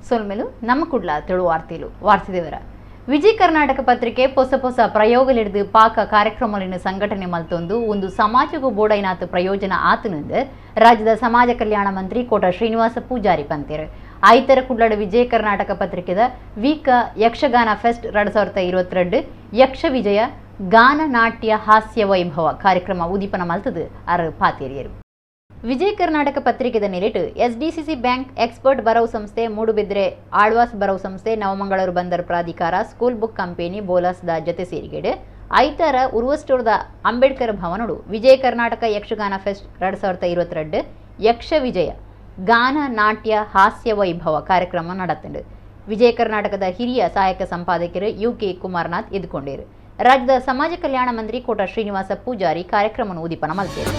ಸೊಲ್ಮೆಲು ನಮ್ಮ ಕುಡ್ಲ ತುಳು ವಾರ್ತೆಲು ವಾರ್ತೆದೇವರ ವಿಜಯ ಕರ್ನಾಟಕ ಪತ್ರಿಕೆ ಪೊಸ ಪೊಸ ಪ್ರಯೋಗಲೆಡ್ದು ಪಾಕ ಕಾರ್ಯಕ್ರಮಗಳನ್ನು ಸಂಘಟನೆ ಮಲ್ತೊಂದು ಒಂದು ಸಮಾಜಕ್ಕೂ ಬೋಡೈನಾತ್ ಪ್ರಯೋಜನ ಆತನಂದು ರಾಜ್ಯದ ಸಮಾಜ ಕಲ್ಯಾಣ ಮಂತ್ರಿ ಕೋಟ ಶ್ರೀನಿವಾಸ ಪೂಜಾರಿ ಪಂತೇರು. ಆಯ್ತರ ಕುಡ್ಲಡ ವಿಜಯ ಕರ್ನಾಟಕ ಪತ್ರಿಕೆದ ವೀಕ ಯಕ್ಷಗಾನ ಫೆಸ್ಟ್ 2022 ಯಕ್ಷ ವಿಜಯ ಗಾನ ನಾಟ್ಯ ಹಾಸ್ಯ ವೈಭವ ಕಾರ್ಯಕ್ರಮ ಉದೀಪನ ಮಲ್ತದು ಅರ್ ಪಾತೇರಿಯರು. Vijaya Karnataka ಪತ್ರಿಕೆದ ನೆಲೆಟು SDCC bank, expert ಬರವು ಸಂಸ್ಥೆ, ಮೂಡುಬಿದ್ರೆ ಆಳ್ವಾಸ್ ಬರವು ಸಂಸ್ಥೆ, ನವಮಂಗಳೂರು ಬಂದರ್ ಪ್ರಾಧಿಕಾರ, ಸ್ಕೂಲ್ ಬುಕ್ ಕಂಪೆನಿ ಬೋಲಾಸ್ದ ಜತೆ ಸೇರಿಗೆಡು ಐತರ ಉರ್ವಸ್ಟೋರ್ದ ಅಂಬೇಡ್ಕರ್ ಭವನೋಡು ವಿಜಯ ಕರ್ನಾಟಕ ಯಕ್ಷಗಾನ ಫೆಸ್ಟ್ 2022 ಯಕ್ಷ ವಿಜಯ ಗಾನ ನಾಟ್ಯ ಹಾಸ್ಯ ವೈಭವ ಕಾರ್ಯಕ್ರಮ ನಡೆತಂಡು. ವಿಜಯ ಕರ್ನಾಟಕದ ಹಿರಿಯ ಸಹಾಯಕ ಸಂಪಾದಕರು ಯುಕೆ ಕುಮಾರನಾಥ್ ಎದ್ಕೊಂಡಿರು. ರಾಜ್ಯದ ಸಮಾಜ ಕಲ್ಯಾಣ ಮಂತ್ರಿ ಕೋಟ ಶ್ರೀನಿವಾಸ ಪೂಜಾರಿ ಕಾರ್ಯಕ್ರಮ ಉದ್ದೀಪನ ಮಲ್ತೇರು.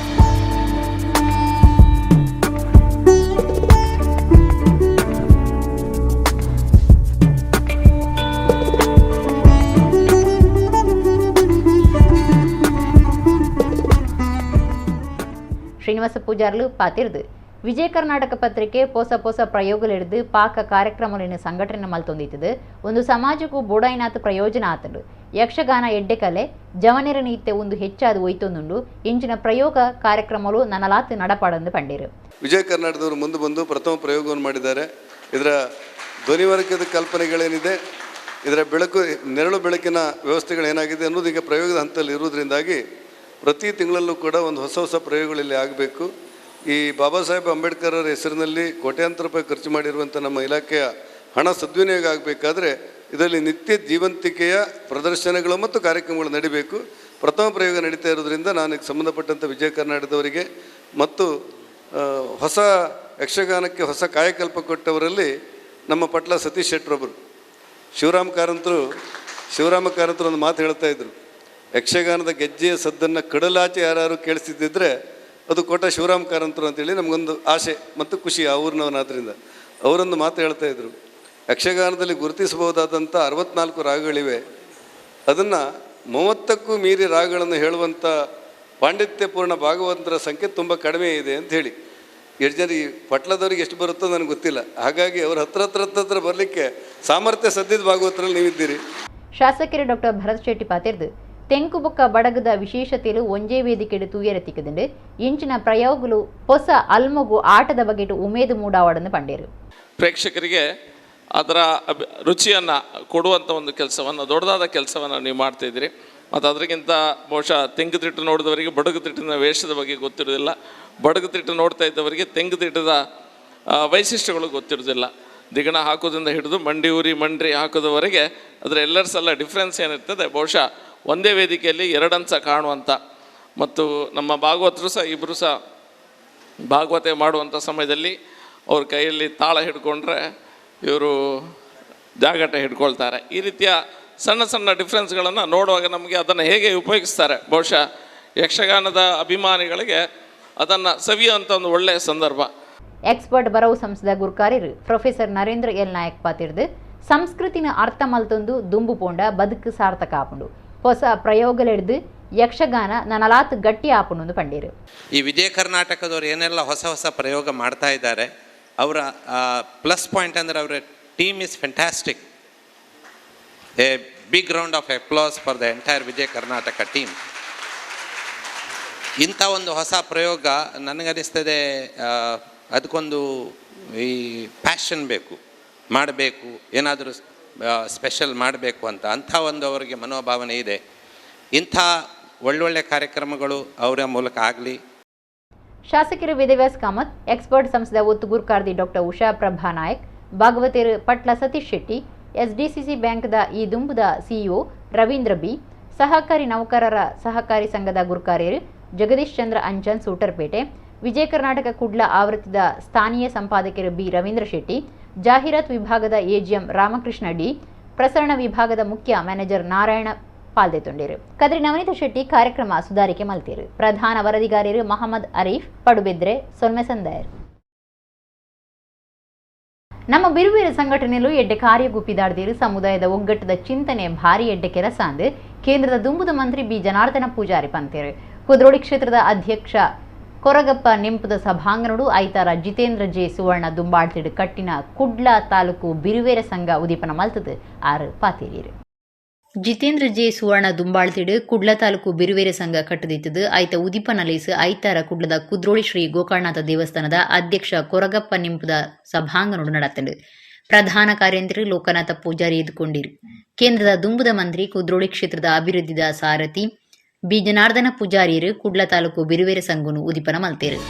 ಶ್ರೀನಿವಾಸ ಪೂಜಾರ್ಲು ಪಾತಿರ್ದು ವಿಜಯ ಕರ್ನಾಟಕ ಪತ್ರಿಕೆ ಪೊಸ ಪೊಸ ಪ್ರಯೋಗಲೆಡ್ದು ಪಾಕ ಕಾರ್ಯಕ್ರಮಗಳನ್ನು ಸಂಘಟನೆ ಮಲ್ತೊಂದಿತ್ತದು ಒಂದು ಸಮಾಜಕ್ಕೂ ಬೋಡೈನಾತ್ ಪ್ರಯೋಜನ ಆತಂಡು. ಯಕ್ಷಗಾನ ಎಡ್ಡೆ ಕಲೆ ಜವನೆರನ ಇತ್ತೆ ಒಂದು ಹೆಚ್ಚಾದ ಒಯ್ತೊಂದುಂಡು. ಇಂಚಿನ ಪ್ರಯೋಗ ಕಾರ್ಯಕ್ರಮಗಳು ನನಲಾತ್ ನಡಪಾಡಂದು ಪಂಡೇರು. ವಿಜಯ ಕರ್ನಾಟಕದವರು ಮುಂದೆ ಬಂದು ಪ್ರಥಮ ಪ್ರಯೋಗವನ್ನು ಮಾಡಿದ್ದಾರೆ. ಇದರ ಧ್ವನಿವರ್ಗದ ಕಲ್ಪನೆಗಳೇನಿದೆ, ಇದರ ಬೆಳಕು ನೆರಳು ಬೆಳಕಿನ ವ್ಯವಸ್ಥೆಗಳೇನಾಗಿದೆ ಅನ್ನೋದು ಈಗ ಪ್ರಯೋಗದ ಹಂತದಲ್ಲಿ ಇರುವುದರಿಂದಾಗಿ ಪ್ರತಿ ತಿಂಗಳಲ್ಲೂ ಕೂಡ ಒಂದು ಹೊಸ ಹೊಸ ಪ್ರಯೋಗಗಳಲ್ಲಿ ಆಗಬೇಕು. ಈ ಬಾಬಾ ಸಾಹೇಬ್ ಅಂಬೇಡ್ಕರ್ ಅವರ ಹೆಸರಿನಲ್ಲಿ ಕೋಟ್ಯಾಂತರ ರೂಪಾಯಿ ಖರ್ಚು ಮಾಡಿರುವಂಥ ನಮ್ಮ ಇಲಾಖೆಯ ಹಣ ಸದ್ವಿನಿಯೋಗ ಆಗಬೇಕಾದ್ರೆ ಇದರಲ್ಲಿ ನಿತ್ಯ ಜೀವಂತಿಕೆಯ ಪ್ರದರ್ಶನಗಳು ಮತ್ತು ಕಾರ್ಯಕ್ರಮಗಳು ನಡಿಬೇಕು. ಪ್ರಥಮ ಪ್ರಯೋಗ ನಡೀತಾ ಇರೋದ್ರಿಂದ ನಾನು ಸಂಬಂಧಪಟ್ಟಂಥ ವಿಜಯ ಕರ್ನಾಟಕದವರಿಗೆ ಮತ್ತು ಹೊಸ ಯಕ್ಷಗಾನಕ್ಕೆ ಹೊಸ ಕಾಯಕಲ್ಪ ಕೊಟ್ಟವರಲ್ಲಿ ನಮ್ಮ ಪಟ್ಲ ಸತೀಶ್ ಶೆಟ್ಟರೊಬ್ಬರು, ಶಿವರಾಮ ಕಾರಂತರು ಒಂದು ಮಾತು ಹೇಳ್ತಾ ಇದ್ದರು, ಯಕ್ಷಗಾನದ ಗೆಜ್ಜೆಯ ಸದ್ದನ್ನು ಕಡಲಾಚೆ ಯಾರು ಕೇಳಿಸ್ತಿದ್ದಿದ್ರೆ ಅದು ಕೋಟ ಶಿವರಾಮ ಕಾರಂತರು ಅಂತೇಳಿ ನಮಗೊಂದು ಆಸೆ ಮತ್ತು ಖುಷಿ ಆ ಊರಿನವನಾದ್ರಿಂದ. ಅವರೊಂದು ಮಾತು ಹೇಳ್ತಾಯಿದ್ರು, ಯಕ್ಷಗಾನದಲ್ಲಿ ಗುರುತಿಸಬಹುದಾದಂಥ 64 ರಾಗಗಳಿವೆ, ಅದನ್ನು 30ಕ್ಕೂ ಮೀರಿ ರಾಗಗಳನ್ನು ಹೇಳುವಂಥ ಪಾಂಡಿತ್ಯಪೂರ್ಣ ಭಾಗವಂತರ ಸಂಖ್ಯೆ ತುಂಬ ಕಡಿಮೆ ಇದೆ ಅಂತ ಹೇಳಿ. ಎಷ್ಟು ಜನ ಈ ಪಟ್ಲದವ್ರಿಗೆ ಎಷ್ಟು ಬರುತ್ತೋ ನನಗೆ ಗೊತ್ತಿಲ್ಲ, ಹಾಗಾಗಿ ಅವ್ರ ಹತ್ರ ಹತ್ರ ಹತ್ರ ಹತ್ರ ಬರಲಿಕ್ಕೆ ಸಾಮರ್ಥ್ಯ ಸದ್ಯದ ಭಾಗವತರಲ್ಲಿ ನೀವಿದ್ದೀರಿ. ಶಾಸಕರು ಡಾಕ್ಟರ್ ಭರತ್ ಶೆಟ್ಟಿ ಪಾತಿರ್ದು ತೆಂಕು ಬೊಕ್ಕ ಬಡಗದ ವಿಶೇಷತೆಲು ಒಂಜೇ ವೇದಿಕೆಡು ತೂಯರ ತಿಕ್ಕದಂಡು ಇಂಚಿನ ಪ್ರಯೋಗಲು ಹೊಸ ಅಲ್ಮಗು ಆಟದ ಬಗೆಟು ಉಮೇದು ಮೂಡಾವಡನ್ನು ಪಂಡೇರು. ಪ್ರೇಕ್ಷಕರಿಗೆ ಅದರ ರುಚಿಯನ್ನು ಕೊಡುವಂಥ ಒಂದು ಕೆಲಸವನ್ನು, ದೊಡ್ಡದಾದ ಕೆಲಸವನ್ನು ನೀವು ಮಾಡ್ತಾಯಿದ್ದೀರಿ. ಮತ್ತು ಅದರಿಗಿಂತ ಬಹುಶಃ ತೆಂಗುತಿಟ್ಟು ನೋಡಿದವರಿಗೆ ಬಡಗುತಿಟ್ಟಿನ ವೇಷದ ಬಗ್ಗೆ ಗೊತ್ತಿರೋದಿಲ್ಲ, ಬಡಗುತಿಟ್ಟು ನೋಡ್ತಾ ಇದ್ದವರಿಗೆ ತೆಂಗುತಿಟ್ಟದ ವೈಶಿಷ್ಟ್ಯಗಳು ಗೊತ್ತಿರೋದಿಲ್ಲ. ದಿಗಣ ಹಾಕೋದ್ರಿಂದ ಹಿಡಿದು ಮಂಡಿ ಊರಿ ಮಂಡ್ರಿ ಹಾಕೋದವರೆಗೆ ಅದರ ಎಲ್ಲರ ಸಲ ಡಿಫ್ರೆನ್ಸ್ ಏನಿರ್ತದೆ, ಬಹುಶಃ ಒಂದೇ ವೇದಿಕೆಯಲ್ಲಿ ಎರಡಂಶ ಕಾಣುವಂಥ. ಮತ್ತು ನಮ್ಮ ಭಾಗವತರು ಸಹ ಇಬ್ಬರು ಸಹ ಭಾಗವತೆ ಮಾಡುವಂಥ ಸಮಯದಲ್ಲಿ ಅವ್ರ ಕೈಯಲ್ಲಿ ತಾಳ ಹಿಡ್ಕೊಂಡ್ರೆ ಇವರು ಜಾಗಟ ಹಿಡ್ಕೊಳ್ತಾರೆ. ಈ ರೀತಿಯ ಸಣ್ಣ ಸಣ್ಣ ಡಿಫ್ರೆನ್ಸ್ಗಳನ್ನು ನೋಡುವಾಗ ನಮಗೆ ಅದನ್ನು ಹೇಗೆ ಉಪಯೋಗಿಸ್ತಾರೆ, ಬಹುಶಃ ಯಕ್ಷಗಾನದ ಅಭಿಮಾನಿಗಳಿಗೆ ಅದನ್ನು ಸವಿಯುವಂಥ ಒಂದು ಒಳ್ಳೆಯ ಸಂದರ್ಭ. ಎಕ್ಸ್ಪರ್ಟ್ ಬರವು ಸಂಸ್ಥೆದ ಗುರ್ಕಾರ್ಯರು ಪ್ರೊಫೆಸರ್ ನರೇಂದ್ರ ಎಲ್ ನಾಯಕ್ ಪಾತಿರ್ದು ಸಂಸ್ಕೃತಿನ ಅರ್ಥ ಮಲ್ತೊಂದು ದುಂಬು ಪೋಂಡ ಬದುಕು ಸಾರ್ಥಕ ಆಪುಂಡು, ಹೊಸ ಪ್ರಯೋಗಲೆಡ್ದು ಯಕ್ಷಗಾನ ನನಲಾತ್ ಗಟ್ಟಿ ಆಪುಂಡು ಪಂಡೇರು. ಈ ವಿಜಯ ಕರ್ನಾಟಕದವರು ಏನೆಲ್ಲ ಹೊಸ ಹೊಸ ಪ್ರಯೋಗ ಮಾಡ್ತಾ ಇದ್ದಾರೆ, ಅವರ ಪ್ಲಸ್ ಪಾಯಿಂಟ್ ಅಂದರೆ ಅವರ team is fantastic. A big round of applause for the entire Vijaya Karnataka team. ಇಂಥ ಒಂದು ಹೊಸ ಪ್ರಯೋಗ ನನಗನ್ನಿಸ್ತದೆ, ಅದಕ್ಕೊಂದು ಈ ಪ್ಯಾಷನ್ ಬೇಕು, ಮಾಡಬೇಕು, ಏನಾದರೂ ಸ್ಪೆಷಲ್ ಮಾಡಬೇಕು ಅಂತ ಅಂಥ ಒಂದು ಅವರಿಗೆ ಮನೋಭಾವನೆ ಇದೆ. ಇಂಥ ಒಳ್ಳೊಳ್ಳೆ ಕಾರ್ಯಕ್ರಮಗಳು ಅವರ ಮೂಲಕ ಆಗಲಿ. ಶಾಸಕರು ವೇದವ್ಯಾಸ್ ಕಾಮತ್, ಎಕ್ಸ್ಪರ್ಟ್ ಸಂಸ್ಥೆದ ಒತ್ತು ಗುರ್ಕಾರ್ದಿ ಡಾಕ್ಟರ್ ಉಷಾ ಪ್ರಭಾ ನಾಯಕ್, ಭಾಗವತರು ಪಟ್ಲ ಸತೀಶ್ ಶೆಟ್ಟಿ, ಎಸ್ಡಿಸಿಸಿ ಬ್ಯಾಂಕ್ದ ಈ ದುಂಬುದ ಸಿಇಒ ರವೀಂದ್ರ ಬಿ, ಸಹಕಾರಿ ನೌಕರರ ಸಹಕಾರಿ ಸಂಘದ ಗುರ್ಕಾರ್ಯರು ಜಗದೀಶ್ ಚಂದ್ರ ಅಂಚನ್ ಸೂಟರ್ಪೇಟೆ, ವಿಜಯ ಕರ್ನಾಟಕ ಕುಡ್ಲ ಆವೃತ್ತಿದ ಸ್ಥಾನೀಯ ಸಂಪಾದಕರು ಬಿ ರವೀಂದ್ರ ಶೆಟ್ಟಿ, ಜಾಹೀರಾತು ವಿಭಾಗದ ಎಜಿಎಂ ರಾಮಕೃಷ್ಣ ಡಿ, ಪ್ರಸರಣ ವಿಭಾಗದ ಮುಖ್ಯ ಮ್ಯಾನೇಜರ್ ನಾರಾಯಣ ಪಾಲ್ದೆತೊಂಡಿರು. ಕದ್ರಿ ನವನೀತ ಶೆಟ್ಟಿ ಕಾರ್ಯಕ್ರಮ ಸುಧಾರಿಕೆ ಮಲ್ತೇರು. ಪ್ರಧಾನ ವರದಿಗಾರರು ಮಹಮ್ಮದ್ ಅರೀಫ್ ಪಡುಬೆದ್ರೆ ಸೊನ್ಮೆ ಸಂದಾಯರು. ನಮ್ಮ ಬಿರುಬೇರು ಸಂಘಟನೆಯಲ್ಲೂ ಎಡ್ಡೆ ಕಾರ್ಯಗುಪ್ಪಿದಾಡ್ದಿರು ಸಮುದಾಯದ ಒಗ್ಗಟ್ಟದ ಚಿಂತನೆ ಭಾರಿ ಎಡ್ಡೆ ಕೆಲಸ ಅಂದು ಕೇಂದ್ರದ ದುಂಬುದ ಮಂತ್ರಿ ಬಿ ಜನಾರ್ದನ ಪೂಜಾರಿ ಪಂತೇರು. ಕುದ್ರೋಳಿ ಕ್ಷೇತ್ರದ ಅಧ್ಯಕ್ಷ Koragappa ನೆಂಪುದ ಸಭಾಂಗಣಡು ಐತಾರ ಜಿತೇಂದ್ರ ಜೆ ಸುವರ್ಣ ದುಂಬಾಳ್ತಿಡು ಕಟ್ಟಿನ ಕುಡ್ಲ ತಾಲೂಕು ಬಿರುವೇರ ಸಂಘ ಉದೀಪನ ಮಲ್ತದು ಆರು ಪಾತೇರಿಯರು. ಜಿತೇಂದ್ರ ಜೆ ಸುವರ್ಣ ದುಂಬಾಳ್ತಿಡು ಕುಡ್ಲ ತಾಲೂಕು ಬಿರುವೇರ ಸಂಘ ಕಟ್ಟದಿತ್ತದು ಐತ ಉದಿಪನ ಲೇಸ್ ಐತಾರ ಕುಡ್ಲದ ಕುದ್ರೋಳಿ ಶ್ರೀ ಗೋಕರ್ಣನಾಥ ದೇವಸ್ಥಾನದ ಅಧ್ಯಕ್ಷ ಕೊರಗಪ್ಪ ನಿಂಪುದ ಸಭಾಂಗಣಡು ನಡತಂಡು. ಪ್ರಧಾನ ಕಾರ್ಯಂತ್ರಿ ಲೋಕನಾಥ ಪೂಜಾರಿ ಎದ್ಕೊಂಡಿರು. ಕೇಂದ್ರದ ದುಂಬುದ ಮಂತ್ರಿ, ಕುದ್ರೋಳಿ ಕ್ಷೇತ್ರದ ಅಭಿವೃದ್ಧಿದ ಸಾರಥಿ ಬಿ ಜನಾರ್ದನ ಪೂಜಾರಿಯರು ಕುಡ್ಲ ತಾಲೂಕು ಬಿರುವೇರ ಸಂಘನು ಉದಿಪನ ಮಲ್ತೇರು.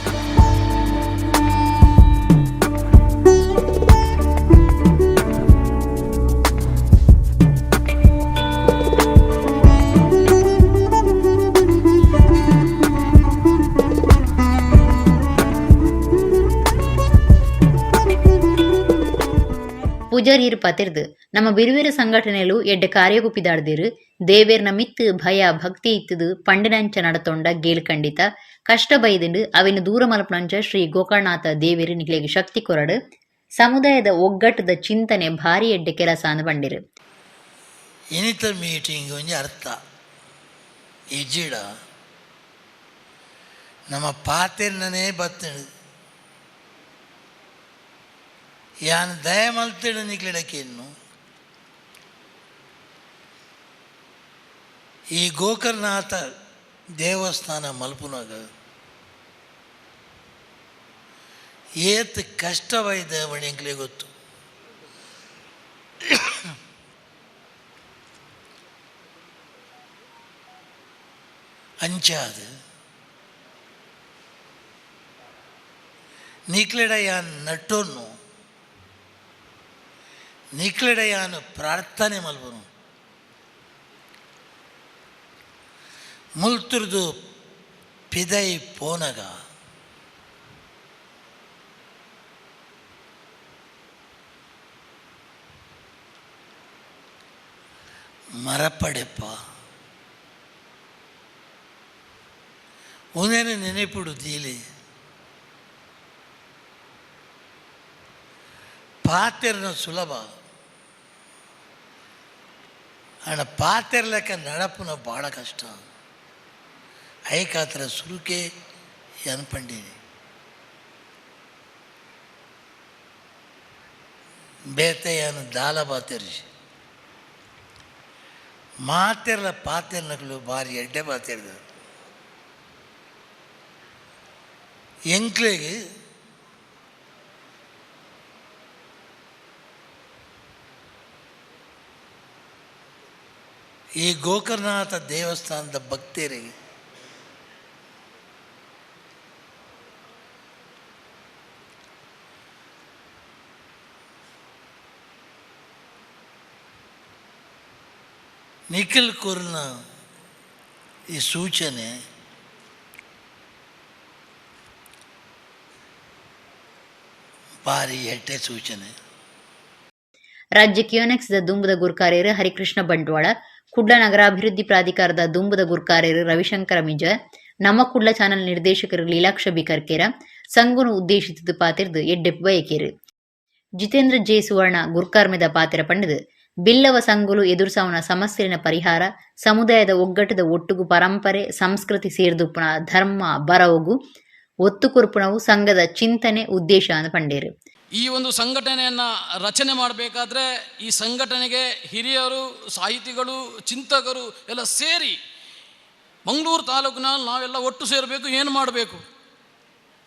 ಪೂಜಾರಿಯರು ಪತಿರ್ದು ನಮ್ಮ ಬಿರುವೇರ ಸಂಘಟನೆಲು ಎಡ್ಡೆ ಕಾರ್ಯಗುಪ್ಪಿದಾಡ್ದಿರು. ದೇವೇರ್ನ ಮಿತ್ತು ಭಯ ಭಕ್ತಿ ಇತ್ತದು ಪಂಡಿನಂಚ ನಡತೊಂಡ ಗೇಲ್ ಖಂಡಿತ ಕಷ್ಟ ಬೈದಿಂಡು ಅವಿನ ದೂರ ಮಲಪನಂಚ ಶ್ರೀ ಗೋಕರ್ಣನಾಥ ದೇವೇರು ನಿಕ್ಲೆಗ್ ಶಕ್ತಿ ಕೊರಡು. ಸಮುದಾಯದ ಒಗ್ಗಟ್ಟದ ಚಿಂತನೆ ಭಾರಿ ಎಡ್ಡೆ ಕೆಲಸ ಅಂದ್ ಪಂಡಿರು. ಇನಿತ ಮೀಟಿಂಗ್ ಒಂಜಿ ಅರ್ಥ ಇಜ್ಜಿಡ ನಮ್ಮ ಪಾತೆರ್ನನೇ ಬತ್ತಡು ಯಾನ್ ದಯ ಮಲ್ತಿಡು ನಿಕ್ಲೆಡಕ್ಕಿನ್ನು ಈ ಗೋಕರ್ಣನಾಥ ದೇವಸ್ಥಾನ ಮಲ್ಪುನಾಗ ಏತ್ ಕಷ್ಟವೈದ ಎಂಕ್ಲೆ ಗೊತ್ತು. ಅಂಚಾದ ನಿಕ್ಲೆಡ ಯಾನ್ ನಟ್ಟೊನ್ನು ನಿಕ್ಲೆಡ ಯಾನ್ ಪ್ರಾರ್ಥನೆ ಮಲ್ಪನು ಮುಲ್ತುರ್ದು ಪಿದೈ ಪೋನಗ ಮರಪಡೆಪ್ಪ ಉನೇನು ನೆನೆಪುಡು ದೀಲಿ ಪಾತೆರ್ನ ಸುಲಭ ಅಣ್ಣ ಪಾತೆರ್ಲೆಕ್ಕ ನಡಪುನ ಭಾಳ ಕಷ್ಟ. ಐಕಾತ್ರ ಸುರುಕೆ ಅನ್ಪಂಡಿನಿ ಬೇತೆಯನ್ನು ದಾಲ ಪಾತೆರ್ಜಿ ಮಾತೆರ್ಲ ಪಾತೆರ್ನಕಲು ಭಾರಿ ಎಡ್ಡೆ ಪಾತೆರ್ದ ಎಂಕ್ಲೆಗ್ ಈ ಗೋಕರ್ಣನಾಥ ದೇವಸ್ಥಾನದ ಭಕ್ತರಿಗೆ ನಿಖಿಲ್ ಕುರ್ನ ಈ ಸೂಚನೆ ಭಾರಿ ಎಡ್ಡೆ ಸೂಚನೆ. ರಾಜ್ಯ ಕಿಯೋನೆಕ್ಸ್ ದುಂಬುದ ಗುರ್ಕಾರ್ಯರು ಹರಿಕೃಷ್ಣ ಬಂಟ್ವಾಳ, ಕುಡ್ಲ ನಗರಾಭಿವೃದ್ಧಿ ಪ್ರಾಧಿಕಾರದ ದುಂಬುದ ಗುರ್ಕಾರ್ಯರು ರವಿಶಂಕರ ಮಿಜಾರ್, ನಮ್ಮ ಕುಡ್ಲ ಚಾನೆಲ್ ನಿರ್ದೇಶಕರು ಲೀಲಾಕ್ಷ ಬಿ ಕರ್ಕೇರ ಸಂಘನು ಉದ್ದೇಶಿಸಿದ ಪಾತಿರ್ದು ಎಡ್ಡೆಪ್ಪು ಬಯಕೇರು. ಜಿತೇಂದ್ರ ಜೆ ಸುವರ್ಣ ಗುರ್ಕಾರ್ಮೆದ ಪಾತಿರ ಪಂಡಿದು ಬಿಲ್ಲವ ಸಂಘಲು ಎದುರಿಸಾವನ ಸಮಸ್ಯೆನ ಪರಿಹಾರ, ಸಮುದಾಯದ ಒಗ್ಗಟ್ಟದ ಒಟ್ಟುಗು ಪರಂಪರೆ ಸಂಸ್ಕೃತಿ ಸೇರ್ದುಪ್ಪುನ ಧರ್ಮ ಬರವುಗು ಒತ್ತು ಕೊರ್ಪುನವು ಸಂಘದ ಚಿಂತನೆ ಉದ್ದೇಶ ಅಂದ್ ಪಂಡೇರು. ಈ ಒಂದು ಸಂಘಟನೆಯನ್ನು ರಚನೆ ಮಾಡಬೇಕಾದ್ರೆ ಈ ಸಂಘಟನೆಗೆ ಹಿರಿಯರು, ಸಾಹಿತಿಗಳು, ಚಿಂತಕರು ಎಲ್ಲ ಸೇರಿ ಮಂಗಳೂರು ತಾಲೂಕಿನಲ್ಲಿ ನಾವೆಲ್ಲ ಒಟ್ಟು ಸೇರಬೇಕು, ಏನು ಮಾಡಬೇಕು.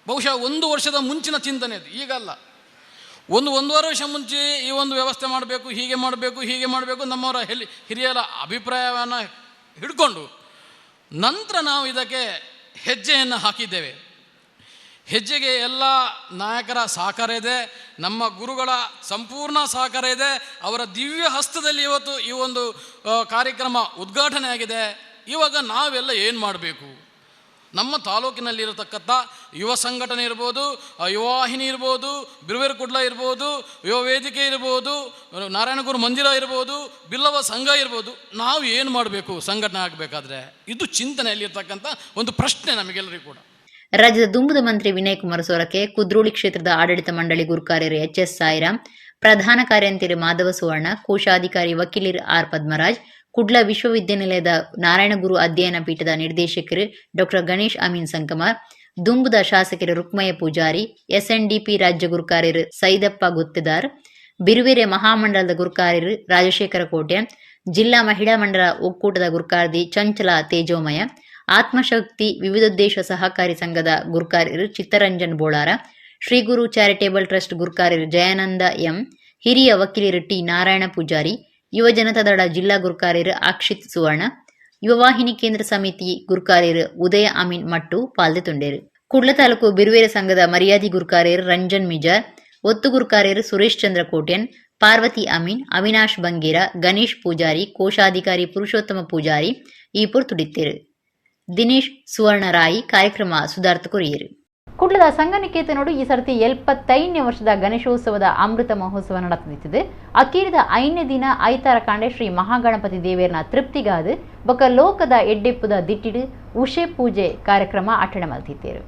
ಬಹುಶಃ ಒಂದು ವರ್ಷದ ಮುಂಚಿನ ಚಿಂತನೆ ಅದು, ಈಗಲ್ಲ. ಒಂದೂವರೆ ವರ್ಷ ಮುಂಚೆ ಈ ಒಂದು ವ್ಯವಸ್ಥೆ ಮಾಡಬೇಕು, ಹೀಗೆ ಮಾಡಬೇಕು, ಹೀಗೆ ಮಾಡಬೇಕು ನಮ್ಮವರ ಹಿರಿಯರ ಅಭಿಪ್ರಾಯವನ್ನು ಹಿಡ್ಕೊಂಡು ನಂತರ ನಾವು ಇದಕ್ಕೆ ಹೆಜ್ಜೆಯನ್ನು ಹಾಕಿದ್ದೇವೆ. ಹೆಜ್ಜೆಗೆ ಎಲ್ಲ ನಾಯಕರ ಸಹಕಾರ ಇದೆ, ನಮ್ಮ ಗುರುಗಳ ಸಂಪೂರ್ಣ ಸಹಕಾರ ಇದೆ. ಅವರ ದಿವ್ಯ ಹಸ್ತದಲ್ಲಿ ಇವತ್ತು ಈ ಒಂದು ಕಾರ್ಯಕ್ರಮ ಉದ್ಘಾಟನೆ ಆಗಿದೆ. ಇವಾಗ ನಾವೆಲ್ಲ ಏನು ಮಾಡಬೇಕು? ನಮ್ಮ ತಾಲೂಕಿನಲ್ಲಿರತಕ್ಕಂಥ ಯುವ ಸಂಘಟನೆ ಇರ್ಬೋದು, ಯುವವಾಹಿನಿ ಇರ್ಬೋದು, ಬಿರುವೇರು ಕುಡ್ಲ ಇರ್ಬೋದು, ಯುವ ವೇದಿಕೆ ಇರ್ಬೋದು, ನಾರಾಯಣಗುರು ಮಂದಿರ ಇರ್ಬೋದು, ಬಿಲ್ಲವ ಸಂಘ ಇರ್ಬೋದು, ನಾವು ಏನು ಮಾಡಬೇಕು ಸಂಘಟನೆ ಆಗಬೇಕಾದ್ರೆ? ಇದು ಚಿಂತನೆಯಲ್ಲಿರ್ತಕ್ಕಂಥ ಒಂದು ಪ್ರಶ್ನೆ ನಮಗೆಲ್ಲರಿಗೂ ಕೂಡ. ರಾಜ್ಯದ ದುಂಬುದ ಮಂತ್ರಿ ವಿನಯ್ ಕುಮಾರ್ ಸೊರಕೆ, ಕುದ್ರೋಳಿ ಕ್ಷೇತ್ರದ ಆಡಳಿತ ಮಂಡಳಿ ಗುರುಕಾರ್ಯರು ಎಚ್ ಎಸ್ ಸಾಯಿರಾಮ್, ಪ್ರಧಾನ ಕಾರ್ಯಂತಿರು ಮಾಧವ ಸುವರ್ಣ, ಕೋಶಾಧಿಕಾರಿ ವಕೀಲರು ಆರ್ ಪದ್ಮರಾಜ್, ಕುಡ್ಲ ವಿಶ್ವವಿದ್ಯಾನಿಲಯದ ನಾರಾಯಣಗುರು ಅಧ್ಯಯನ ಪೀಠದ ನಿರ್ದೇಶಕರು ಡಾಕ್ಟರ್ ಗಣೇಶ್ ಅಮೀನ್ ಸಂಕಮಾರ್, ದುಂಬುದ ಶಾಸಕರು ರುಕ್ಮಯ್ಯ ಪೂಜಾರಿ, ಎಸ್ಎನ್ಡಿಪಿ ರಾಜ್ಯ ಗುರುಕಾರ್ಯರು ಸೈದಪ್ಪ ಗುತ್ತಿದಾರ್, ಬಿರುವೆರೆ ಮಹಾಮಂಡಲದ ಗುರುಕಾರ್ಯರು ರಾಜಶೇಖರ ಕೋಟ್ಯಾನ್, ಜಿಲ್ಲಾ ಮಹಿಳಾ ಮಂಡಲ ಒಕ್ಕೂಟದ ಗುರುಕಾರ್ದಿ ಚಂಚಲ ತೇಜೋಮಯ, ಆತ್ಮಶಕ್ತಿ ವಿವಿಧೋದ್ದೇಶ ಸಹಕಾರಿ ಸಂಘದ ಗುರುಕಾರ್ಯರು ಚಿತ್ತರಂಜನ್ ಬೋಳಾರ, ಶ್ರೀ ಗುರು ಚಾರಿಟೇಬಲ್ ಟ್ರಸ್ಟ್ ಗುರುಕಾರ್ಯರು ಜಯಾನಂದ ಎಂ, ಹಿರಿಯ ವಕೀಲರು ಟಿ ನಾರಾಯಣ ಪೂಜಾರಿ, ಯುವ ಜನತಾದಳ ಜಿಲ್ಲಾ ಗುರುಕಾರ್ಯರು ಅಕ್ಷಿತ್ ಸುವರ್ಣ, ಯುವವಾಹಿನಿ ಕೇಂದ್ರ ಸಮಿತಿ ಗುರುಕಾರ್ಯರು ಉದಯ ಅಮೀನ್ ಮಟ್ಟು ಪಾಲ್ದೆತೊಂಡೇರು. ಕುಡ್ಲ ತಾಲೂಕು ಬಿರುವೇರ ಸಂಘದ ಮರ್ಯಾದಿ ಗುರುಕಾರ್ಯರು ರಂಜನ್ ಮಿಜಾರ್, ಒತ್ತು ಗುರುಕಾರ್ಯರು ಸುರೇಶ್ ಚಂದ್ರ ಕೋಟ್ಯನ್, ಪಾರ್ವತಿ ಅಮೀನ್, ಅವಿನಾಶ್ ಬಂಗೇರ, ಗಣೇಶ್ ಪೂಜಾರಿ, ಕೋಶಾಧಿಕಾರಿ ಪುರುಷೋತ್ತಮ ಪೂಜಾರಿ ಈ ಪೊರ್ತುಡಿತ್ತೇರು. ದಿನೇಶ್ ಸುವರ್ಣರಾಯಿ ಕಾರ್ಯಕ್ರಮ ಸುಧಾರ್ಥ ಕೊರಿಯರು. ಕುಡ್ಲದ ಸಂಘನಿಕೇತನೋಡು ಈ ಸರ್ತಿ 75ನೇ ವರ್ಷದ ಗಣೇಶೋತ್ಸವದ ಅಮೃತ ಮಹೋತ್ಸವ ನಡೆದಿದೆ. ಅಕೀರಿದ 5ನೇ ದಿನ ಐತಾರ ಕಾಂಡೆ ಶ್ರೀ ಮಹಾಗಣಪತಿ ದೇವೇರ್ನ ತೃಪ್ತಿಗಾದು ಬೊಕ ಲೋಕದ ಎಡ್ಡೆಪ್ಪುದ ದಿಟ್ಟಿಡು ಉಷೆ ಪೂಜೆ ಕಾರ್ಯಕ್ರಮ ಅಟ್ಟಣೆ ಮಲ್ತಿದ್ದೇರು.